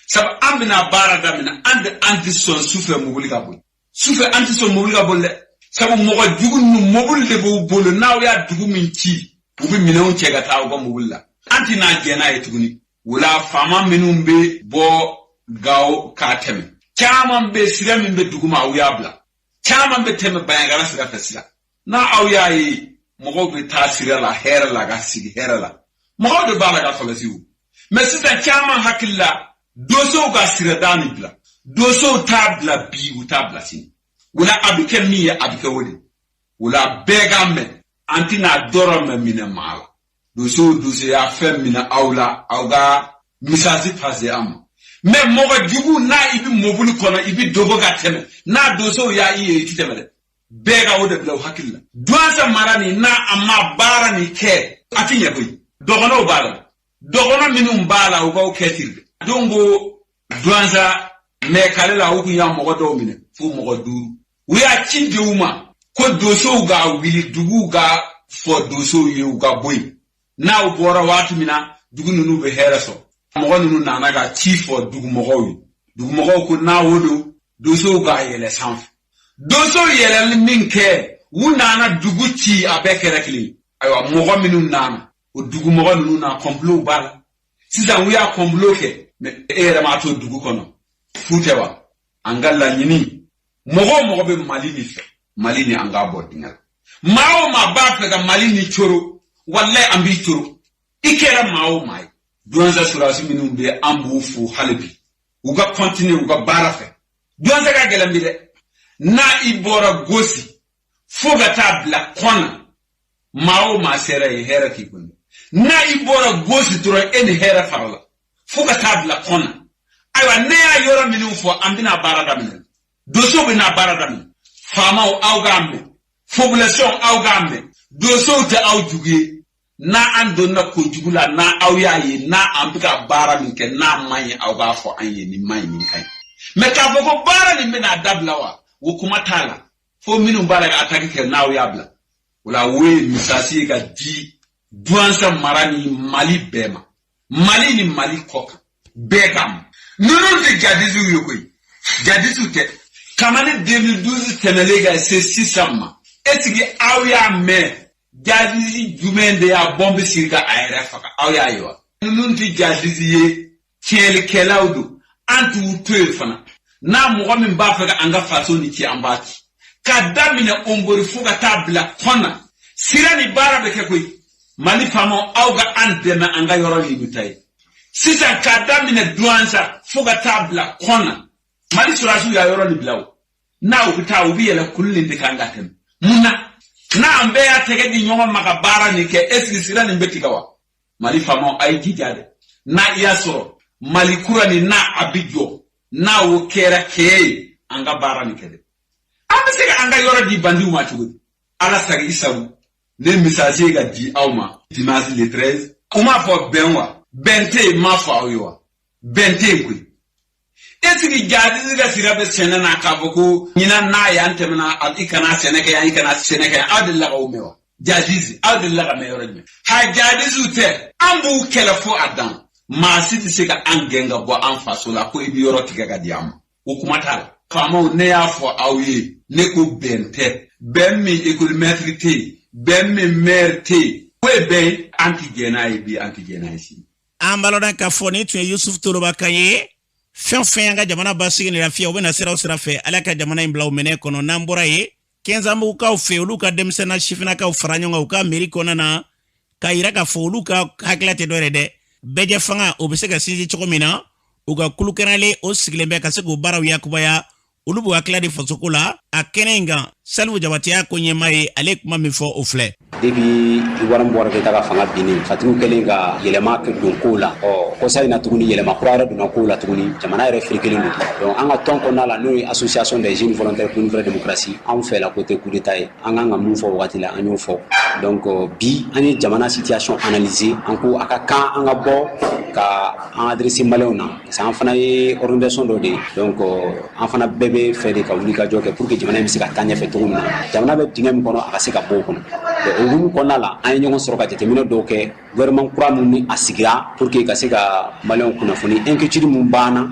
Sabu an bɛna baara daminɛ, an tɛ an tɛ sɔn sufɛ mobili ka boli. Sufɛ an tɛ sɔn mobili ka boli dɛ, sabu mɔgɔ jugu ninnu, mobili de b'u bolo. N'aw y'a dugu min ci, u bɛ minɛnw cɛ ka taa u ka mobili la. An tɛna jɛn n'a ye tuguni. O la, faama minnu bɛ bɔ Gawo k'a tɛmɛ, caman bɛ sira min bɛ dugu ma, aw y'a bila. Caman bɛ tɛmɛ Bandiagara sira fɛ sisan. N'a aw y'a ye mɔgɔw bɛ taa sira la hɛrɛ la, ka sigi hɛrɛ la, mɔgɔw de b'a la ka kɔlɔsi o. Mais sisan caman hakili la, dosow ka sirada nin bila, dosow t'a bila bi, u t'a bila sini. O la, a bɛ kɛ min ye, a bɛ kɛ o de. O la, bɛɛ k'a mɛn, an tɛna dɔrɔmɛ minɛ maa la. Dosow doso y'a fɛn minɛ aw la, aw ka message passer an ma. Mais mɔgɔ jugu, n'a i bɛ mobili kɔnɔ, i bɛ dogo ka tɛmɛ, n'a dosow y'a i ye, i ti tɛmɛ dɛ. Bɛɛ ka o de bila u hakili la. Duwanza mara nin, n'a a ma baara nin kɛ, a ti ɲɛ koyi. Dɔgɔnɔw b'a la, dɔgɔnɔ minnu b'a la, u k'aw kɛ ten dɛ. Don ko Duwanza mɛ kale la, u kun y'a mɔgɔ dɔw minɛ fo mɔgɔ 5, u y'a ci di u ma. Ko dosow ka wuli, duguw ka fɔ dosow ye u ka bɔ yen. N'aw bɔra waati min na, dugu ninnu bɛ hɛrɛ sɔrɔ. Mɔgɔ ninnu nana ka ci fɔ dugumɔgɔw ye. Dugumɔgɔw ko n'a o don, dosow ka yɛlɛ sanfɛ. Dosow yɛlɛli min kɛ, u nana dugu ci, a bɛɛ kɛra kelen ye. Ayiwa, mɔgɔ minnu nana, o dugumɔgɔ ninnu na complot b'a la. Sisan u y'a complot kɛ, mais e yɛrɛ m'a to dugu kɔnɔ. Fu tɛ wa? An ka laɲini, mɔgɔ o mɔgɔ bɛ Mali nin fɛ, Mali ni an k'a bɔ dingɛ la. Maa o maa b'a fɛ ka Mali ni coro, walayi an b'i coro. I kɛra maa o maa ye. Douentza sɔrɔdasi minnu bɛ, an b'u fo hali bi. U ka continuer u ka baara fɛ. Douentza ka gɛlɛn bi dɛ. N'a i bɔra Gosi fo ka taa bila Kɔna, maa o maa sera yen, hɛrɛ k'i kun. N'a i bɔra Gosi dɔrɔn, e ni hɛrɛ farala fo ka taa bila Kɔna. Ayiwa, ne y'a yɔrɔ minnu fɔ, an bɛna baara daminɛ. Dosow bɛna baara daminɛ. Faamaw, aw k'a mɛn. Population, aw k'a mɛn. Dosow tɛ aw jugu ye. N'a an donna kojugu la, n'a aw y'a ye, n'a an bɛ ka baara min kɛ, n'a man ɲi, aw k'a fɔ an ye nin man ɲi, nin ka ɲi. Mais k'a fɔ ko baara nin bɛna dabila wa, o kuma t'a la. Fo minnu b'a la ka attaque kɛ, n'aw y'a bila. O la, o ye message ye ka di Douentza mara ni Mali bɛɛ ma. Mali ni Mali kɔ kan. Bɛɛ k'a mɛn. Ninnu tɛ jadisiw ye koyi. Jadisiw tɛ. Kabini 2012 tɛmɛlen ka se sisan ma, est-ce que aw y'a mɛn jadisi jumɛn de y'a bɔnbi siri ka a yɛrɛ faga? Aw y'a ye wa? Ninnu tɛ jadisi ye, tiɲɛlikɛlaw don. An t'u to yen fana. N'a mɔgɔ min b'a fɛ ka an ka faso ni ci, an b'a ci. Ka daminɛ Hombori fo ka taa bila Kɔna, sira ni baara bɛ kɛ koyi. Mali faamaw, aw ka an dɛmɛ an ka yɔrɔ nin ta ye. Sisan k'a daminɛ Douentza fo ka taa bila Kɔna, Mali sɔrɔdasiw y'a yɔrɔ nin bila o. N'a u bɛ taa, u bɛ yɛlɛ kulu nin de kan ka tɛmɛ. Mun na? N'an bɛɛ y'a tɛgɛ di ɲɔgɔn ma ka baara nin kɛ, est ce que sira nin bɛ tigɛ wa? Mali faamaw, a ye jija dɛ. N'a i y'a sɔrɔ Mali kura nin n'a a bɛ jɔ, n'a o kɛra kɛɛ ye, an ka baara nin kɛ dɛ. An bɛ se ka an ka yɔrɔ di bandiw ma cogo di? Ala sagi i sago. Ne message ye ka di aw ma dimanche le 13. U m'a fɔ bɛn wa? Bɛn tɛ yen, m'a fɔ aw ye wa? Bɛn tɛ yen koyi. Est ce que jadisi ka sira bɛ sɛnɛ na k'a fɔ ko ɲinan n'a y'an tɛmɛna, i kana sɛnɛ kɛ yan, i kana sɛnɛ kɛ yan? Aw delila k'o mɛn wa? Jadisi, aw delila ka mɛn yɔrɔ jumɛn? Ha, jadisiw tɛ, an b'u kɛlɛ fo a dan. Maa si tɛ se ka an gɛn ka bɔ an faso la ko i bɛ yɔrɔ tigɛ ka di an ma. O kuma t'a la. Faamaw, ne y'a fɔ aw ye, ne ko bɛn tɛ. Bɛn min école maître tɛ yen, bɛn min maire tɛ yen, o ye bɛn ye. An tɛ jɛn n'a ye bi, an tɛ jɛn n'a ye sini. An b'a lɔn k'a fɔ nin tun ye Yusuf Toloba kan ye. Fɛn o fɛn y'an ka jamana basigi ni lafiya, u bɛna sira o sira fɛ, Ala ka jamana in bila u minɛ kɔnɔ. N'an bɔra yen, Kɛnzanbugukaw fɛ, olu ka denmisɛnnin sifinnakaw fara ɲɔgɔn kan u ka mairie kɔnɔna na, k'a yira k'a fɔ olu ka hakilila tɛ dɔwɛrɛ dɛ, bɛɛjɛ fanga o bɛ se ka sinsin cogo min na. U ka kulukɛrɛnlen o sigilen bɛ ka se k'o baaraw yakubaya. Olu b'u hakilila di fasoko la a kɛnɛ in kan. Salifu Jabate y'a ko ɲɛmaa ye, ale ye kuma min fɔ, o filɛ. Depuis Ibrahim Boubacar Keita ka fanga binni, fatigiw kɛlen ka yɛlɛma don kow la, ɔ kɔsa in na tuguni, yɛlɛma kura yɛrɛ donna kow la tuguni, jamana yɛrɛ firikelen don. Donc an ka tɔn kɔnɔna la, n'o ye Association des jeunes volontaires pour une vraie démocratie, anw fɛ la ko tɛ coup d'état ye. An kan ka mun fɔ wagati la, an y'o fɔ. Donc bi, an ye jamana situation analyser, an ko a ka kan an ka bɔ ka an adresser maliyɛnw na, parce que an fana ye organisation dɔ de ye. Donc an fana bɛɛ bɛ fɛ de ka wuli ka jɔ kɛ pour que jamana in bɛ se ka taa ɲɛfɛ cogo min na, jamana bɛ dingɛ min kɔnɔ, a ka se ka bɔ o kɔnɔ. O hukumu kɔnɔna la, an ye ɲɔgɔn sɔrɔ ka jateminɛ dɔw kɛ gouvernement kura min ni a sigira, pour que ka se ka maliyɛnw kunnafoni, inquiétude mun b'an na,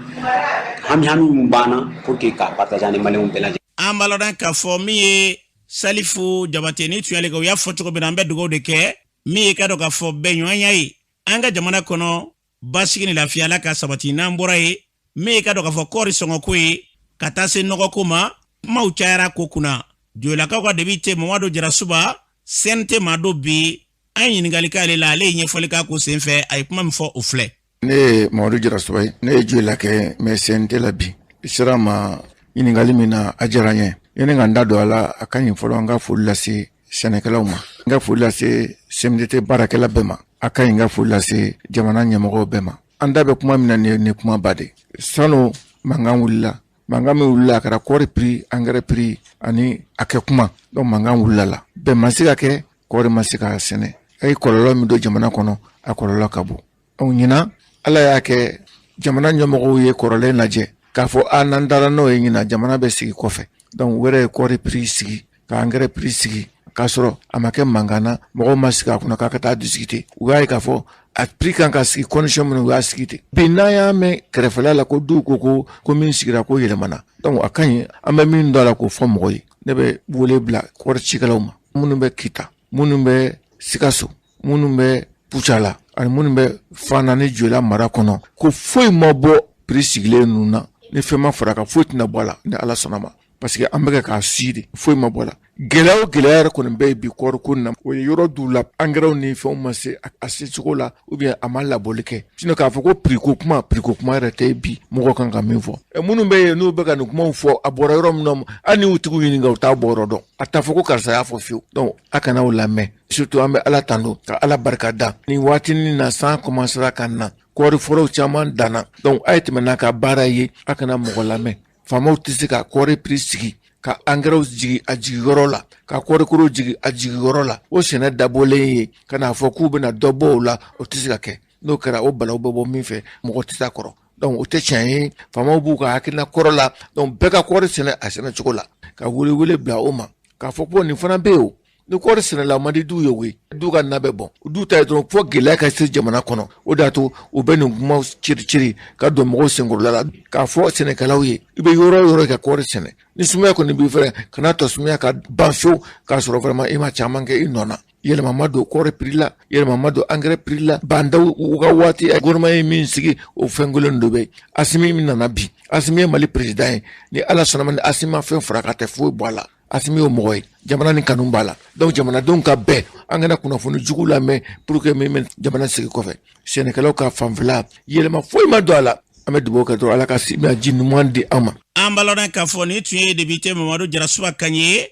hami hami mun b'an na, pour que ka partager ani maliyɛnw bɛɛ lajɛlen. An b'a lɔn k'a fɔ min ye Salifu Jabate ni tun y'ale kan, u y'a fɔ cogo min na, an bɛ dugawu de kɛ min ye ka dɔn k'a fɔ bɛnɲɔgɔnya ye an ka jamana kɔnɔ, basigi ni lafiya, Ala ka sabati. N'an bɔra ye, min ye ka dɔn k'a fɔ kɔɔri sɔngɔko ye ka taa se nɔgɔko ma, kumaw cayara ko kunna. Joyilakaw ka député Mamadu Jarasuba, CNT maa don bi, an ye ɲininkali k'ale la, ale ye ɲɛfɔli k'a ko senfɛ. A ye kuma min fɔ, o filɛ. Ne ye Mamadu Jarasuba ye, ne ye Joyila kɛ, mais CNT la bi. I sera ma ɲininkali min na, a diyara n ye. Yanni ka n da don a la, a ka ɲi fɔlɔ an ka foli lase sɛnɛkɛlaw ma, n ka foli lase CMDT baarakɛla bɛɛ ma, a ka ɲi n ka foli lase jamana ɲɛmɔgɔw bɛɛ ma. An da bɛ kuma min na nin ye, nin kumaba de sanu mankan wulila. Mankan min wulila, a kɛra kɔɔri prix, engrais prix ani a kɛ kuma. Donc mankan wulila la, bɛn ma se ka kɛ, kɔɔri ma se ka sɛnɛ. A ye kɔlɔlɔ min don jamana kɔnɔ, a kɔlɔlɔ ka bon. Ɲinan, Ala y'a kɛ jamana ɲɛmɔgɔw ye kɔrɔlen lajɛ k'a fɔ a n'an taara n'o ye ɲinan, jamana bɛ sigi kɔfɛ. Donc u yɛrɛ ye kɔɔri prix sigi. ka angɛrɛ prix sigi k'a sɔrɔ a ma kɛ mankan na, mɔgɔw ma sigi a kunna k'a ka taa discuter. U y'a ye k'a fɔ a prix kan ka sigi condition min na, u y'a sigi ten. Bi n'an y'a mɛn kɛrɛfɛla la ko duw ko min sigira ko yɛlɛmana, donc a ka ɲi an bɛ min dɔn a la k'o fɔ mɔgɔ ye. Ne bɛ wele bila kɔɔri cikɛlaw ma, minnu bɛ Kita, minnu bɛ Sikaso, minnu bɛ Kucala ani minnu bɛ Fana ni Joyila mara kɔnɔ, ko foyi ma bɔ prix sigilen ninnu na. Ni fɛn ma fara kan, foyi tɛna bɔ a la ni Ala sɔnna ma, parce que an bɛ kɛ k'a si de, foyi ma bɔ a la. Gɛlɛya o gɛlɛya yɛrɛ kɔni bɛ yen bi kɔɔri ko na, o ye yɔrɔ dɔw la angɛrɛw ni fɛnw ma se a se cogo la, ou bien a ma labɔli kɛ. Sinon k'a fɔ ko prix ko kuma, prix ko kuma yɛrɛ tɛ bi mɔgɔ kan ka min fɔ. Minnu bɛ yen n'u bɛ ka nin kumaw fɔ, a bɔra yɔrɔ min na, hali n'u tigiw ɲininka, u t'a bɔ yɔrɔ dɔn. A t'a fɔ ko karisa y'a fɔ fiyewu. Donc a kana o lamɛn. Surtout an bɛ Ala tando ka Ala barika da nin waatinin na, san commencera ka na, kɔɔri forow caman danna. Donc a ye tɛmɛ n'a ka baara ye, a kana mɔgɔ lamɛn. Faamaw tɛ se ka kɔɔri prix sigi ka angɛrɛw jigi a jigiyɔrɔ la, ka kɔɔrikoro jigi a jigiyɔrɔ la. O sɛnɛ dabɔlen ye ka n'a fɔ k'u bɛna dɔ bɔ o la, o tɛ se ka kɛ. N'o kɛra, o balaw bɛ bɔ min fɛ, mɔgɔ tɛ s'a kɔrɔ. Donc o tɛ tiɲɛ ye. Faamaw b'u ka hakilina kɔrɔ la. Donc bɛɛ ka kɔɔri sɛnɛ a sɛnɛ cogo la, ka welewele bila o ma k'a fɔ ko nin fana bɛ yen. O ni kɔɔri sɛnɛla man di du ye koyi, du ka na bɛ bɔn, du ta ye dɔrɔn fo gɛlɛya ka se jamana kɔnɔ. O de y'a to u bɛ nin kumaw ciri-ciri ka don mɔgɔw senkɔrɔla la k'a fɔ sɛnɛkɛlaw ye, i bɛ yɔrɔ o yɔrɔ ka kɔɔri sɛnɛ, ni sumaya kɔni b'i fɛ, kana to sumaya ka ban fiyewu k'a sɔrɔ vraiment i ma caman kɛ i nɔ na. Yɛlɛma ma don kɔɔri prix la, yɛlɛma ma don angɛrɛ prix la. Bandaw u ka waati gouvernement ye min sigi, o fɛn kelen dɔ bɛ yen. Asimi min nana bi, Asimi ye Mali président ye, ni Ala sɔnna ma, ni Asimi ma fɛn fara ka tɛ foyi bɔ a la. Asimi y'o mɔgɔ ye, jamana ni kanu b'a la. Donc jamanadenw ka bɛn, an kana kunnafoni jugu lamɛn pour que min bɛ jamana sigi kɔfɛ. Sɛnɛkɛlaw ka fanfɛla, yɛlɛma foyi ma don a la. An bɛ dugawu kɛ dɔrɔn, Ala ka ji ɲuman di an ma. An b'a lɔn k'a fɔ nin tun ye député Mamadu Jarasuba kan ye,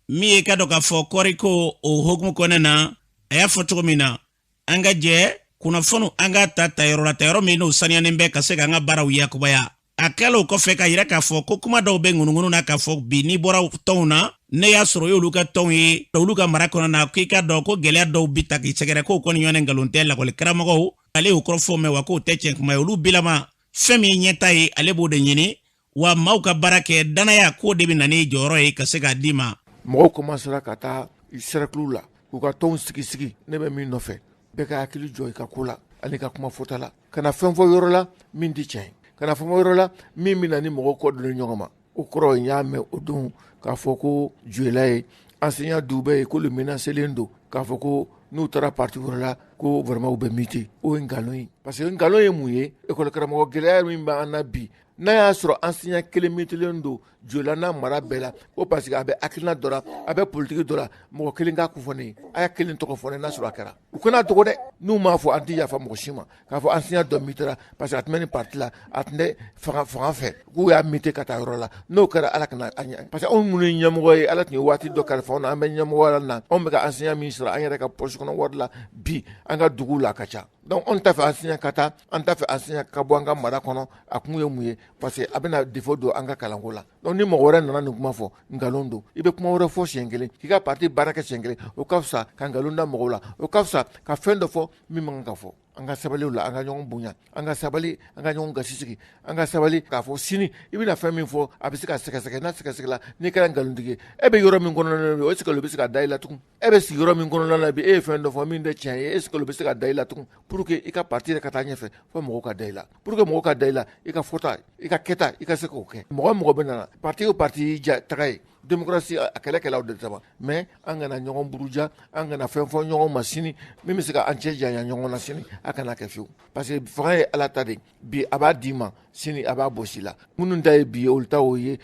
min ye ka dɔn k'a fɔ kɔɔriko o hukumu kɔnɔna na, a y'a fɔ cogo min na, an ka jɛ kunnafoniw an ka ta tayɔrɔ la, tayɔrɔ min n'o saniyanen bɛ ka se k'an ka baaraw yakubaya. A kɛla o kɔfɛ k'a yira k'a fɔ ko kuma dɔw bɛ ŋunuŋunu na k'a fɔ bi n'i bɔra tɔnw na, ne y'a sɔrɔ y'olu ka tɔnw ye, olu ka mara kɔnɔ na, k'i ka dɔn ko gɛlɛya dɔw bi ta k'i sɛgɛrɛ, k'o kɔni ɲɔgɔn nkalon tɛ. Lakɔli karamɔgɔw, ale y'o kɔrɔfɔ mɛn wa k'o tɛ tiɲɛ kuma ye. Olu bilama fɛn min ye ɲɛta ye, ale b'o de ɲini wa maaw ka baara kɛ danaya k'o de bɛ na ni jɔyɔrɔ ye ka se k'a d'i ma. Mɔgɔw commencera ka taa cercle la k'u ka tɔnw sigi sigi. Ne bɛ min nɔfɛ, bɛɛ ka hakili jɔ i ka ko la ani ka kuma fɔta la. Kana fɛn fɔ yɔrɔ la min tɛ tiɲɛ ye, kana fɛn fɔ yɔrɔ la min bɛ na ni mɔgɔ kɔ don ɲɔgɔn ma. O kɔrɔ n y'a mɛn o don k'a fɔ ko Joyila ye enseignant dɔw bɛ yen k'olu menacelen don k'a fɔ ko n'u taara parti wɛrɛ la ko vraiment u bɛ muter. O ye nkalon ye. Parce que nkalon ye mun ye? École karamɔgɔ gɛlɛya min b'an na bi, n'a y'a sɔrɔ enseignant kelen mutelen don Joyila n'a mara bɛɛ la, ko parce que a bɛ hakilina dɔ la, a bɛ politique dɔ la, mɔgɔ kelen k'a ko fɔ ne ye, a y'a kelen tɔgɔ fɔ ne n'a sɔrɔ a kɛra. U kana dogo dɛ, n'u m'a fɔ an tɛ yafa mɔgɔ si ma k'a fɔ enseignant dɔ mutera parce que a tun bɛ nin parti la, a tun tɛ fanga fɛ, k'u y'a muter ka taa yɔrɔ la. N'o kɛra, Ala kana a ɲɛ, parce que anw minnu ye ɲɛmɔgɔ ye, Ala tun ye waati dɔ kalifa anw na, an bɛ ɲɛmɔgɔya la, anw bɛ ka enseignant min sɔrɔ an yɛrɛ ka poche kɔnɔ wari la bi an ka duguw la, a ka ca. Donc anw t'a fɛ enseignant ka taa, an t'a fɛ enseignant ka bɔ an ka mara kɔnɔ. A kun ye mun ye? Parce que a bɛna défaut don an ka kalanko la. Donc ni mɔgɔ wɛrɛ nana nin kuma fɔ, nkalon don. I bɛ kuma wɛrɛ fɔ siɲɛ kelen, k'i ka parti baara kɛ siɲɛ kelen, o ka fisa ka nkalon da mɔgɔw la, o ka fisa ka fɛn dɔ fɔ min man kan ka fɔ. An ka sabali o la, an ka ɲɔgɔn bonya, an ka sabali, an ka ɲɔgɔn gasi sigi, an ka sabali k'a fɔ sini i bɛna fɛn min fɔ, a bɛ se ka sɛgɛsɛgɛ. N'a sɛgɛsɛgɛla, n'i kɛra nkalontigɛ ye, e bɛ yɔrɔ min kɔnɔna na, o est-ce que olu bɛ se ka da i la tugun? E bɛ sigi yɔrɔ min kɔnɔna la bi, e ye fɛn dɔ fɔ min tɛ tiɲɛ ye, est-ce que olu bɛ se ka da i la tugun? Pour que i ka parti yɛrɛ ka taa ɲɛfɛ, fo mɔgɔw ka da i la. Pour que mɔgɔw ka da i la, i ka fɔta, i ka kɛta, i ka se k'o kɛ. Mɔgɔ mɔgɔ bɛ nana parti o parti y'i ja taga ye, démocratie a kɛlɛkɛlaw de sama. Mais an kana ɲɔgɔn buruja, an kana fɛn fɔ ɲɔgɔn ma sini min bɛ se ka an cɛ janya ɲɔgɔn na sini. A kana kɛ fiyewu, parce que fanga ye Ala ta de. Bi a b'a d'i ma, sini a b'a bɔsi la. Minnu ta ye bi ye, olu ta o ye.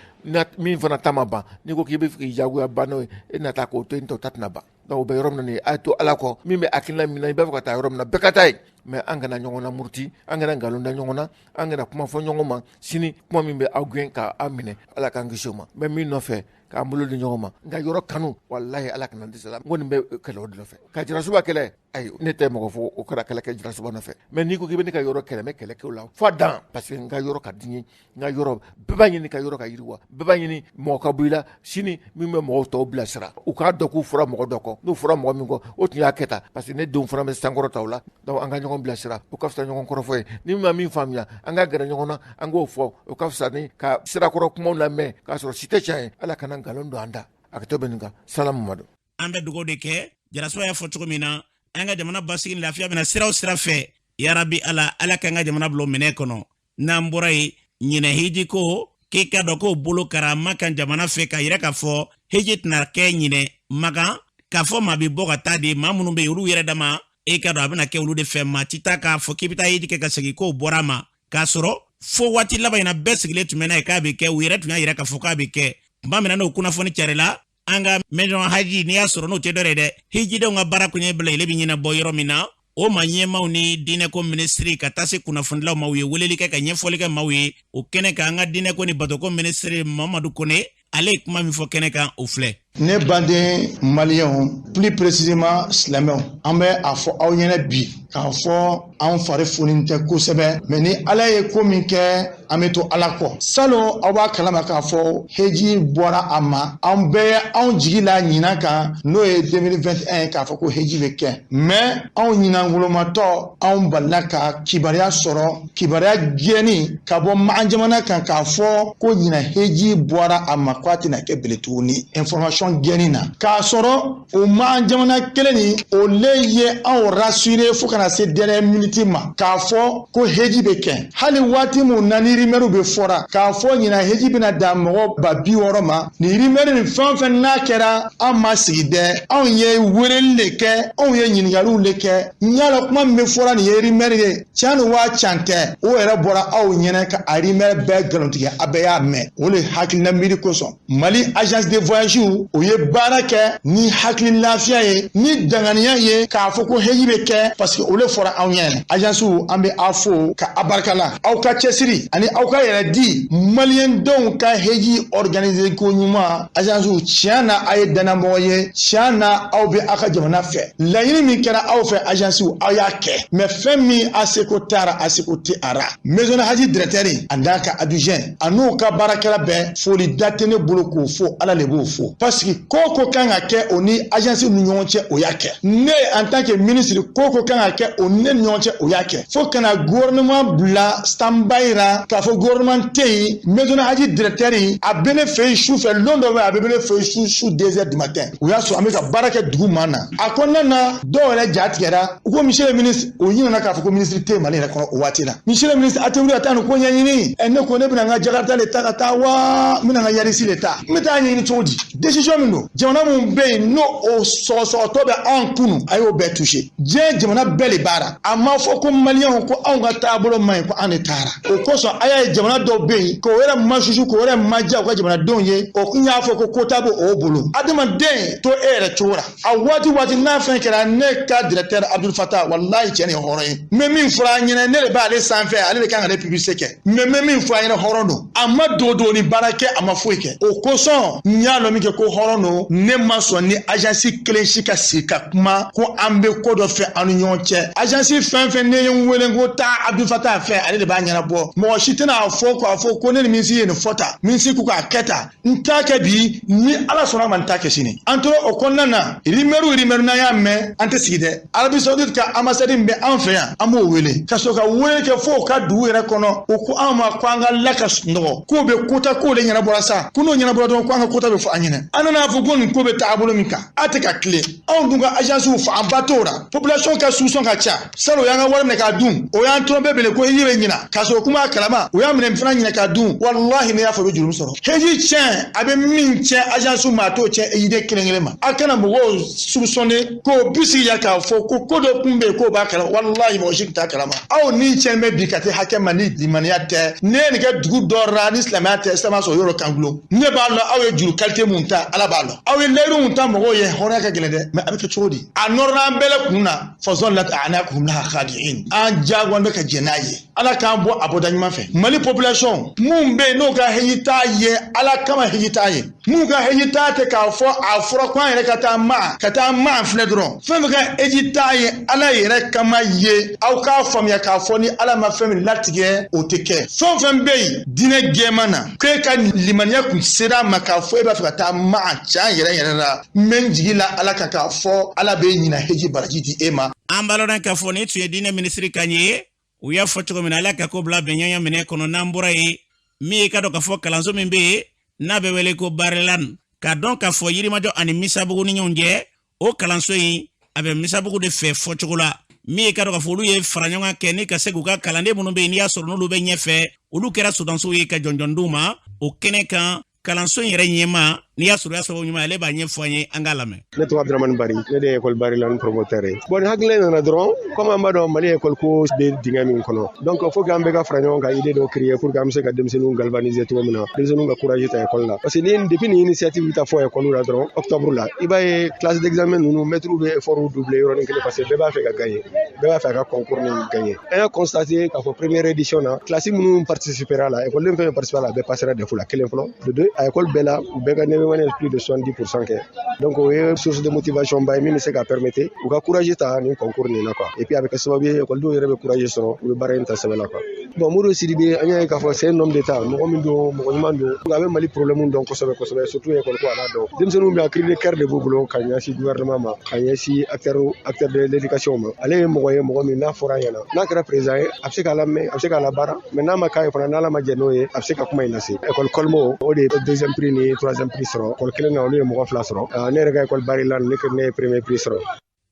Min fana ta ma ban, n'i ko k'i bɛ fɛ k'i jagoya ban n'o ye, e na taa k'o to yen, tɔ ta tɛna ban. Donc o bɛ yɔrɔ min na nin ye, a ye to Ala kɔ. Min bɛ hakilina min na, i b'a fɛ ka taa yɔrɔ min na, bɛɛ ka taa yen. Mais an kana ɲɔgɔn na muruti, an kana nkalon da ɲɔgɔn na, an kana kuma fɔ ɲɔgɔn ma sini kuma min bɛ aw gɛn k'aw minɛ. Ala k'an kisi o ma. N bɛ min nɔfɛ, k'an bolo di ɲɔgɔn ma, n ka yɔrɔ kanu, walahi Ala kana dɛsɛ la. N kɔni bɛ kɛlɛ o de nɔfɛ. Ka Jarasuba kɛlɛ, ayi, ne tɛ mɔgɔ fɔ o kɛra kɛlɛ kɛ Jarasuba nɔfɛ. Mais n'i ko k'i bɛ ne ka yɔrɔ kɛlɛ, n bɛ kɛlɛ kɛ o la fo dan, parce que n ka yɔrɔ ka di n ye. N ka yɔrɔ, bɛɛ b'a ɲini ka yɔrɔ ka yiriwa, bɛɛ b'a ɲini mɔgɔ ka bɔ i la sini min bɛ mɔgɔw tɔw bilasira, u k'a dɔn k'u fɔra mɔgɔ dɔ kɔ. N'u fɔra mɔgɔ min kɔ, o tun y'a kɛ tan, parce que ne denw fana bɛ sankɔrɔta o la. Donc an ka ɲɔgɔn bilasira, o ka fisa ɲɔgɔn kɔrɔfɔ ye. Ni min ma min faamuya, an ka gɛrɛ ɲɔgɔn na, an k'o fɔ, o ka fisa ni ka sirakɔrɔ kumaw lamɛn k'a sɔrɔ si tɛ tiɲɛ ye. Ala kana nkalon don an da. Hakɛto bɛ nin kan. Salamu Mamadu. An bɛ dugawu de kɛ Jarasuba y'a fɔ cogo min na, an ka jamana basigi ni lafiya bɛna sira o sira fɛ, yarabi Ala, Ala k'an ka jamana bila o minɛ kɔnɔ. N'an bɔra yen, ɲinɛ hiji ko k'i ka dɔn k'o bolo kara Makan jamana fɛ k'a yira k'a fɔ hiji tɛna kɛ ɲinɛ Makan, k'a fɔ maa bɛ bɔ ka taa de, maa minnu bɛ yen olu yɛrɛ dama, e ka dɔn a bɛna kɛ olu de fɛ, maa ti taa k'a fɔ k'i bɛ taa hiji kɛ ka segin, k'o bɔra a ma, k'a sɔrɔ fo waati laban in na bɛɛ sigilen tun bɛ n'a ye k'a bɛ kɛ, u yɛrɛ tun y'a yira k'a fɔ k'a bɛ kɛ. Tuma min na n'o kunnafoni carila, an ka maison haji, n'i y'a sɔrɔ n'o tɛ dɔ ye dɛ, hijidenw ka baara koɲɛ bɛɛ lajɛlen bɛ ɲɛnabɔ yɔrɔ min na, o ma ɲɛmaaw ni diinɛko minisiri ka taa se kunnafonidilaw ma, u ye weleli kɛ ka ɲɛfɔli kɛ maaw ye o kɛnɛ kan. An ka diinɛko ni batoko minisiri Mamadu Kone, ale ye kuma min fɔ kɛnɛ kan, o filɛ. Ne baden maliyɛnw, plus précisément silamɛw, an bɛ a fɔ aw ɲɛna bi k'a fɔ an fari funin tɛ kosɛbɛ, mais ni Ala ye ko min kɛ, an bɛ to Ala kɔ. Salon aw b'a kalama k'a fɔ heji bɔra a ma, an bɛɛ ye anw jigi la ɲinan kan, n'o ye 2021 ye, k'a fɔ ko heji bɛ kɛ, mais anw ɲinangolomatɔ, anw balila ka kibaruya sɔrɔ, kibaruya gɛnni ka bɔ Makan jamana kan k'a fɔ ko ɲinan heji bɔra a ma, k'a tɛna kɛ bele tuguni. Information gɛnni na k'a sɔrɔ o Makan jamana kelen nin, o le ye anw rassurer fo kana se dernière minute ma k'a fɔ ko heji bɛ kɛ. Hali waati mun na ni rumeur bɛ fɔra k'a fɔ ɲinan heji bɛna dan mɔgɔ 60,000 ma, nin rumeur nin fɛn o fɛn n'a kɛra, an ma sigi dɛ, anw ye weleli de kɛ, anw ye ɲininkaliw de kɛ. N y'a lɔn kuma min bɛ fɔra nin ye rumeur ye, tiɲɛ don wa tiɲɛ tɛ, o yɛrɛ bɔra aw ɲɛna ka a rumeur bɛɛ nkalontigɛ, a bɛɛ y'a mɛn. O le hakilina miiri kosɔn Mali agence de voyage o ye baara kɛ ni hakili lafiya ye, ni danganiya ye, k'a fɔ ko heji bɛ kɛ, parce que o le fɔra anw ɲɛna. Agence, an bɛ aw fo ka a barika la, aw ka cɛsiri ani aw ka yɛrɛ di maliyɛndenw ka heji organiser ko ɲuman. Agence, tiɲɛ na aw ye dannamɔgɔ ye, tiɲɛ na aw bɛ aw ka jamana fɛ. Laɲini min kɛra aw fɛ agence, aw y'a kɛ, mais fɛn min a seko taara, a seko tɛ a ra. Maison haji directeur a n'a ka adjoint a n'u ka baarakɛla bɛɛ, foli da tɛ ne bolo k'o fɔ, Ala le b'o fɔ, parce que ko o ko kan ka kɛ o ni agence ni ɲɔgɔn cɛ, o y'a kɛ. Ne en tant que ministre, ko o ko kan ka kɛ o ni ne ni ɲɔgɔn cɛ, o y'a kɛ, fo ka na gouvernement bila stand-by la k'a fɔ gouvernement tɛ yen. Maison haji directeur, a bɛ ne fɛ yen su fɛ, lon dɔ bɛ yen, a bɛ ne fɛ yen su 2 heures du matin, o y'a sɔrɔ an bɛ ka baara kɛ dugu ma na. A kɔnɔna na, dɔw yɛrɛ ja tigɛra, u ko monsieur le ministre, o ɲinɛna k'a fɔ ko ministre tɛ Mali yɛrɛ kɔnɔ o waati la. Monsieur le ministre, a tɛ wuli ka taa nin ko ɲɛɲini. Ɛ, ne ko ne bɛna n ka Jakarta de ta ka taa wa n bɛna n ka Yaris de ta, n bɛ taa ɲɛɲini cogo di? Décision min don, jamana mun bɛ yen n'o o sɔgɔsɔgɔtɔ bɛ anw kunu, a y'o bɛɛ touché. Diɲɛ jamana bɛɛ de baara, a ma fɔ ko maliyɛnw ko anw ka taabolo man ɲi, ko an de taara. O kosɔn a y'a ye jamana dɔw bɛ yen k'o yɛrɛ masusu, k'o yɛrɛ maja u ka jamanadenw ye, o kun y'a fɔ ko quota b'o o bolo. Adamaden to e yɛrɛ cogo la a waati waati n'a fɛn kɛra. Ne ka directeur Abdul Fatah, walahi cɛ nin ye hɔrɔn ye. N bɛ min fɔra an ɲɛna, ne de b'ale sanfɛ, ale de kan ka ne publicité kɛ, mais n bɛ min fɔ an ɲɛna, hɔrɔn don, a ma dogodogoni baara kɛ, a ma foyi kɛ. O kosɔn n y'a lɔn min kɛ ko hɔrɔn don. Ne ma sɔn ni agence kelen si ka sigi ka kuma ko an bɛ ko dɔ fɛ an ni ɲɔgɔn cɛ. Agence fɛn fɛn ne ye n wele ko taa Abdul Fatah fɛ, ale de b'a ɲɛnabɔ. Mɔgɔ si tɛna a fɔ k'a fɔ ko ne ni ministre ye nin fɔ tan, ministre ko k'a kɛ tan. N t'a kɛ bi, ni Ala sɔnna a ma, n t'a kɛ sini. An tora o kɔnɔna na, rumeur n'an y'a mɛn, an tɛ sigi dɛ. Arabie Saoudite ka ambassade min bɛ an fɛ yan, an b'o wele ka sɔrɔ ka wele kɛ fo ka dugu yɛrɛ kɔnɔ. O ko an ma ko an ka la ka sunɔgɔ, k'o bɛ quota ko de ɲɛnabɔra sa, ko n'o ɲɛnabɔra dɔrɔn ko an ka quota bɛ fɔ an ɲɛna. An nana fɔ ko nin ko bɛ taabolo min kan, a tɛ ka tilen. Anw dun ka agence fanba t'o la, population ka soupçon ka ca. Sani o y'an ka wari minɛ k'a dun, o y'an tromper bele ko heji bɛ ɲina, k'a sɔrɔ kuma kalama, o y'a minɛ fana ɲinɛ k'a dun. Walahi ne y'a fɔ, i bɛ jurumu sɔrɔ. Heji tiɲɛ, a bɛ min tiɲɛ agence ma, a t'o tiɲɛ hejiden kelen kelen ma. A kana mɔgɔw soupçonner k'o bisigiya k'a fɔ ko ko dɔ kun bɛ yen k'o b'a kalama. Walahi mɔgɔ si tun t'a kalama. Aw ni tiɲɛ bɛ bi ka se hakɛ ma ni limaniya tɛ, ne ye nin kɛ dugu dɔ la ni silamɛya tɛ, silamɛya sɔrɔ yɔrɔ kan gulon. Ne b'a lɔn aw ye juru qualité mun ta, Ala b'a lɔn. Aw ye layiru mun ta mɔgɔw ye, hɔrɔnya ka gɛlɛn dɛ, mais a bɛ kɛ cogo di? A nɔrɔla an bɛɛ la kun na, fazallat a'naquhum laha khadi'in. An jagoya bɛ ka jɛn n'a ye. Ala k'an bɔ a bɔda ɲuman fɛ. Mali population mun bɛ yen n'o ka heji t'a ye, Ala kama heji t'a ye, mun ka heji t'a tɛ k'a fɔ a fɔra ko an yɛrɛ ka taa ma ka taa ma filɛ dɔrɔn. Fɛn fɛn ka heji t'a ye Ala yɛrɛ kama ye, aw k'a faamuya k'a fɔ ni Ala ma fɛn min latigɛ, o tɛ kɛ. Fɛn o fɛn bɛ yen diinɛ jɛman na, k'e ka limaniya kun sera a ma k'a fɔ e b'a fɛ ka taa ma can yɛrɛ yɛrɛ la, n bɛ n jigi la Ala kan k'a fɔ Ala bɛ ɲina heji baraji di e ma. An b'a lɔn k'a fɔ nin tun ye diinɛ minisiri kan ye. U y'a fɔ cogo min na, Ala ka ko bila bɛnɲɔgɔnya minɛ kɔnɔ. N'an bɔra yen, min ye ka dɔn k'a fɔ kalanso min bɛ yen n'a bɛ wele ko Barilan. K'a dɔn k'a fɔ Yirimajɔ ani Misabugu ni ɲɔgɔn cɛ, o kalanso in a bɛ Misabugu de fɛ fɔcogo la. Min ye k'a dɔn k'a fɔ olu ye fara ɲɔgɔn kan kɛ ni ka se k'u ka kalanden minnu bɛ yen n'i y'a sɔrɔ n'olu bɛ ɲɛfɛ, olu kɛra sodansow ye ka jɔnjɔn d'u ma o kɛnɛ kan. Kalanso in yɛrɛ ɲɛmaa, n'i y'a sɔrɔ y'a sababu ɲuman, ale b'a ɲɛfɔ an ye, an k'a lamɛn. Ne tɔgɔ Abdramani Bari, ne de ye école Barilan promoteur ye. Bon, ni hakilina nana dɔrɔn, comme an b'a dɔn Mali école ko bɛ dingɛ min kɔnɔ, donc faut que an bɛɛ ka fara ɲɔgɔn kan, idée dɔ créer pour que an bɛ se ka denmisɛnninw galvaniser cogo min na, denmisɛnninw ka courage ta école la. Parce que ni depuis ni initiative bɛ taa fɔ école la dɔrɔn, octobre la, i b'a ye classe d'examen ninnu, maîtres bɛ effort doubler yɔrɔnin kelen, parce que bɛɛ b'a fɛ ka gagner, bɛɛ b'a fɛ a ka concours nin gagner. An y'a constaté k'a fɔ première édition na, classe minnu participera la, école fɛn fɛn participera la, a bɛɛ passera DEF la kelen fɔlɔ. De deux, a école bɛɛ la, u bɛɛ ka moyenne plus de 70% kɛ. Donc o ye source de motivation ba ye min bɛ se ka permettre u ka courage ta nin concours nin na quoi. Et puis a bɛ kɛ sababu ye, école yɛrɛ bɛ courage sɔrɔ, u bɛ baara in ta sɛbɛ la quoi. Bon, Modibo Sidibe, an y'a ye k'a fɔ c'est un homme d'état, mɔgɔ min don, mɔgɔ ɲuman don, a bɛ Mali problème dɔn kosɛbɛ kosɛbɛ, surtout école ko a b'a dɔn. Denmisɛnninw bɛ yan, cri de cœur de b'u bolo ka ɲɛsin gouvernement ma, ka ɲɛsin acteur de l'éducation ma. Ale ye mɔgɔ ye, mɔgɔ min n'a fɔra a ɲɛna, n'a kɛra président ye, a bɛ se k'a lamɛn, a bɛ se k'a labaara, mais n'a ma k'a ye fana, n'Ala ma jɛn n'o ye, a bɛ se ka kuma in lase. École Colmo, o de ye deuxième prix ni troisième prix sɔrɔ. École kelen na, olu ye mɔgɔ fila sɔrɔ. Ne yɛrɛ ka école Barilan, ne ye premier prix sɔrɔ.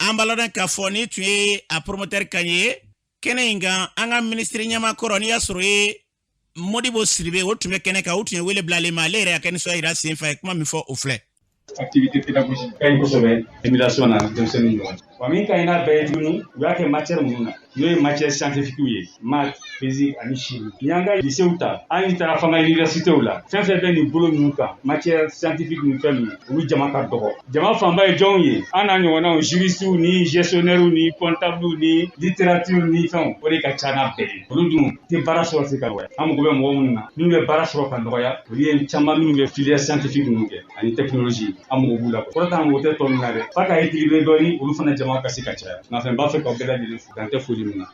An b'a ladɔn k'a fɔ ni tun ye a promoteur kan ye kɛnɛ in kan. An ka minisiri ɲɛmaa kɔrɔ, n'i y'a sɔrɔ ye Modibo Sidibe, o tun bɛ kɛnɛ kan, o tun ye wele bila ale ma. Ale yɛrɛ y'a kɛ nisɔndiya yira sen fɛ, a ye kuma min fɔ, o filɛ. Activité pédagogique ka ɲi kosɛbɛ émulation na denmisɛnninw ɲɔgɔn cɛ. Wa min ka ɲi n'a bɛɛ ye tuguni, u y'a kɛ matière minnu na, n'o ye matière scientifique ye, maths, physique ani chimie. N'i y'an ka lycée ta, hali n'i taara f'an ka université la, fɛn fɛn bɛ nin bolo ninnu kan, matière scientifique ni fɛn ninnu, olu jama ka dɔgɔ. Jama fanba ye jɔnw ye? An n'a ɲɔgɔnnaw, juristes ni gestionnaires ni comptables ni littérature ni fɛnw, o de ka ca n'a bɛɛ ye. Olu dun tɛ baara sɔrɔ ten ka nɔgɔya. An mago bɛ mɔgɔ minnu na, minnu bɛ baara sɔrɔ ka nɔgɔya, olu ye caman minnu bɛ filière scientifique ninnu kɛ ani technologie, an mago b'u la. Kɔrɔ t'an mago tɛ tɔ ninnu na dɛ, f'a ka équilibré dɔɔni, olu fana jama ka se ka caya. Nka fɛn b'a fɛ k'aw bɛɛ lajɛlen fo, dan tɛ foli min na.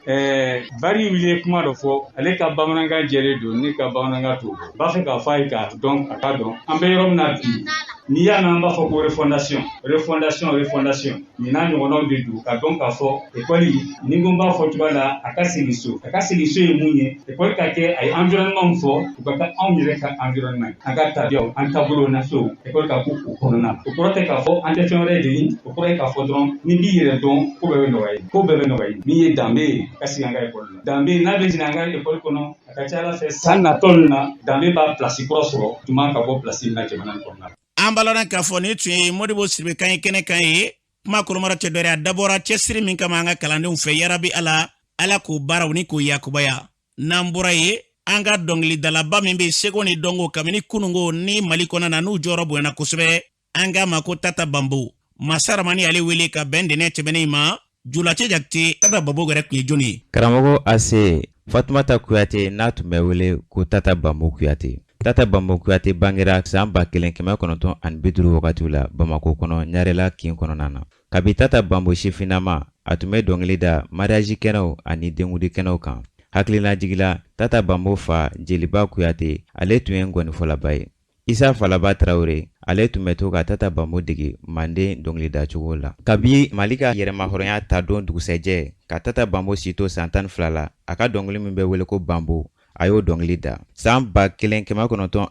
Bari wuli ye kuma dɔ fɔ, ale ka bamanankan jɛlen don, ne ka bamanankan t'o bɔ. B'a fɛ k'a fɔ a ye k'a dɔn, a k'a dɔn an bɛ yɔrɔ min na bi. N'i y'a mɛn an b'a fɔ ko refondation, refondation, refondation, nin n'a ɲɔgɔnnaw de don. Ka dɔn k'a fɔ ekɔli, ni ko n b'a fɔ cogoya la, a ka segin so. A ka segin so ye mun ye? Ekɔli ka kɛ, a ye environnement min fɔ, u ka kɛ anw yɛrɛ ka environnement ye, an ka tabiyaw, an taabolow na fɛnw, ekɔli ka k'o kɔnɔna. O kɔrɔ tɛ k'a fɔ an tɛ fɛn wɛrɛ de ɲini, o kɔrɔ ye k'a fɔ dɔrɔn ni b'i yɛrɛ dɔn, ko bɛɛ bɛ nɔgɔya ye, ko bɛɛ bɛ nɔgɔya ye. Min ye danbe ye ka sigi an ka ekɔli la, danbe n'a bɛ jigin an ka ekɔli kɔnɔ, a ka ca ala fɛ, san natɔ ninnu na, danbe b'a pilasi kura sɔrɔ tuma ka bɔ pilasi min na jamana in kɔnɔna la. An b'a ladɔn k'a fɔ nin tun ye Modibo Sidibe kan ye kɛnɛ kan ye. Kuma kolomara tɛ dɔwɛrɛ, a dabɔra cɛsiri min kama an ka kalandenw fɛ, yarabi Ala, Ala k'o baaraw ni k'o yakubaya. N'an bɔra ye, an ka dɔnkilidalaba min bɛ seko ni dɔnko kabini kununko ni Mali kɔnɔ na, n'u jɔyɔrɔ bonyana kosɛbɛ, an k'a ma ko Tata Bambo. Masaramani ale wele ka bɛn dɛnɛ tɛmɛnen ma. Julacɛ Jakite, Tata Bambo yɛrɛ tun ye jɔnni ye? Karamɔgɔ Ase, Fatumata Kuyate n'a tun bɛ wele ko Tata Bambo Kuyate. Tata Bambo Kuyate bangera san 1950 wagatiw la Bamako kɔnɔ, Ɲarela kin kɔnɔna na. Kabi Tata Bambo sifinnama, a tun bɛ dɔnkili da mariage kɛnɛw ani denkundi kɛnɛw kan. Hakilinajigila, Tata Bambo fa Jeliba Kuyate, ale tun ye ngɔnifɔlaba ye. Isa Falaba Tarawele, ale tun bɛ to ka Tata Bambo dege manden dɔnkilidacogo la. Kabi Mali ka yɛrɛmahɔrɔnya ta don dugusɛjɛ, ka Tata Bambo si to san 12 la, a ka dɔnkili min bɛ wele ko Bambo, a y'o dɔnkili da. San 1962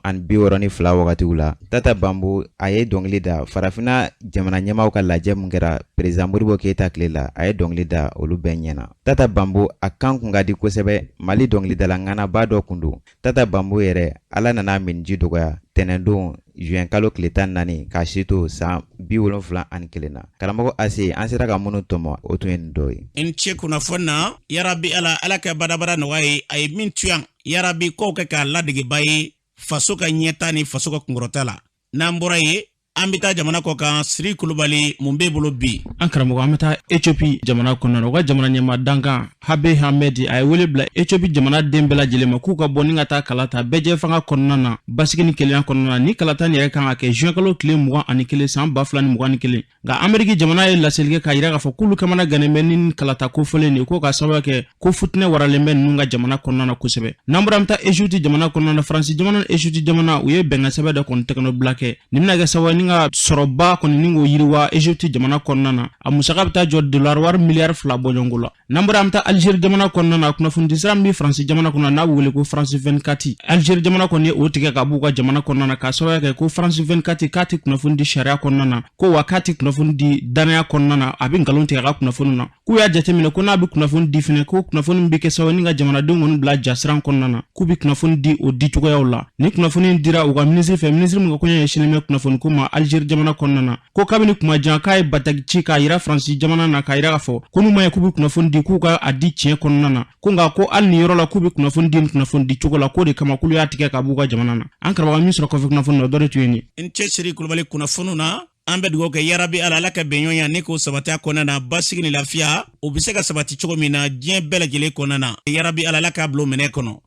wagatiw la, Tata Bambo a ye dɔnkili da Farafinna jamana ɲɛmaaw ka lajɛ min kɛra Président Modibo Keyita tile la, a ye dɔnkili da olu bɛɛ ɲɛna. Tata Bambo a kan kun ka di kosɛbɛ, Mali dɔnkilidala ŋanaba dɔ kun don. Tata Bambo yɛrɛ, Ala nana miniji dɔgɔya tɛnɛndon juin kalo tile 14, k'a si to san 71 na. Karamɔgɔ Ase, an sera ka minnu tɔmɔ, o tun ye nin dɔ ye. I ni ce kunnafoni na. Yarabi Ala, Ala ka badabada nɔgɔya ye. A ye min to yan, yarabi k'o kɛ k'a ladegeba ye faso ka ɲɛta ni faso ka kunkɔrɔta la. N'an bɔra yen, an bɛ taa jamana kɔ kan. Siri Kulubali, mun b'e bolo bi? An karamɔgɔ, an bɛ taa Ethiopie jamana kɔnɔna na. U ka jamana ɲɛmaa dankan Abiy Ahmed, a ye wele bila Ethiopie jamana den bɛɛ lajɛlen ma k'u ka bɔ ni ka taa kala ta bɛɛjɛ fanga kɔnɔna na, basigi ni kelenya kɔnɔna na. Ni kalata nin yɛrɛ kan ka kɛ juin kalo tile 21 san 2021. Nka Ameriki jamana ye laseli kɛ k'a yira k'a fɔ k'olu kamana gannen bɛ ni kalata kofɔlen de ko ka sababu kɛ ko futinɛ waralen bɛ ninnu ka jamana kɔnɔna na kosɛbɛ. N'an bɔra, an bɛ taa Egypte jamana kɔnɔna na. Faransi jamana ni Egypte jamana, u ye bɛnkan sɛbɛn dɔ kɔni tɛgɛnɔ bila kɛ. Nin bɛna kɛ sababu ye ni ni ka sɔrɔba kɔni ni k'o yiriwa Egypte jamana kɔnɔna na. A musaka bɛ taa jɔ dolari wari miliyari 2 bɔɲɔgɔnko la. N'an bɔra, an bɛ taa Algérie jamana kɔnɔna na. Kunnafonidisira min bɛ Faransi jamana kɔnɔ, n'a bɛ wele ko France 24, Algérie jamana kɔni ye o tigɛ ka b'u ka jamana kɔnɔna na, k'a sababuya kɛ ko France 24 k'a tɛ kunnafoni di sariya kɔnɔna na, ko wa k'a tɛ kunnafoni di danaya kɔnɔna na, a bɛ nkalon tigɛ a ka kunnafoni na. K'u y'a jateminɛ ko n'a bɛ kunnafoni di fɛnɛ, ko kunnafoni bɛ kɛ sababu ni ka jamanadenw kɔni bila jasiran kɔnɔna na, k'u bɛ kunnafoni di o di cogoyaw la. Ni kunnafoni dira u ka minisiri fɛ, minisiri min ka koɲɛ ɲɛsinnen bɛ kunnafoni ko ma Algérie jamana kɔnɔna na, ko kabini kuma jan k'a ye bataki ci k'a yira Faransi jamana na, k'a yira k'a fɔ ko n'u ma ɲɛ k'u bɛ kunnafoni di, k'u ka a di tiɲɛ kɔnɔna na, ko nka ko hali nin yɔrɔ la k'u bɛ kunnafoni di kunnafoni di cogo la, k'o de kama k'olu y'a tigɛ ka b'u ka jamana na. An karamɔgɔ, min sɔrɔ kɔfɛ kunnafoni na, o dɔ de tun ye nin. N cɛsiri Kulubali kunnafoniw na. An bɛ dugawu kɛ, yarabi Ala, Ala ka bɛnɲɔgɔnya ne k'o sabati a kɔnɔna na. Basigi ni lafiya, o bɛ se ka sabati cogo min na diɲɛ bɛɛ lajɛlen kɔnɔna na, yarabi Ala, Ala k'a bila o minɛ kɔnɔ.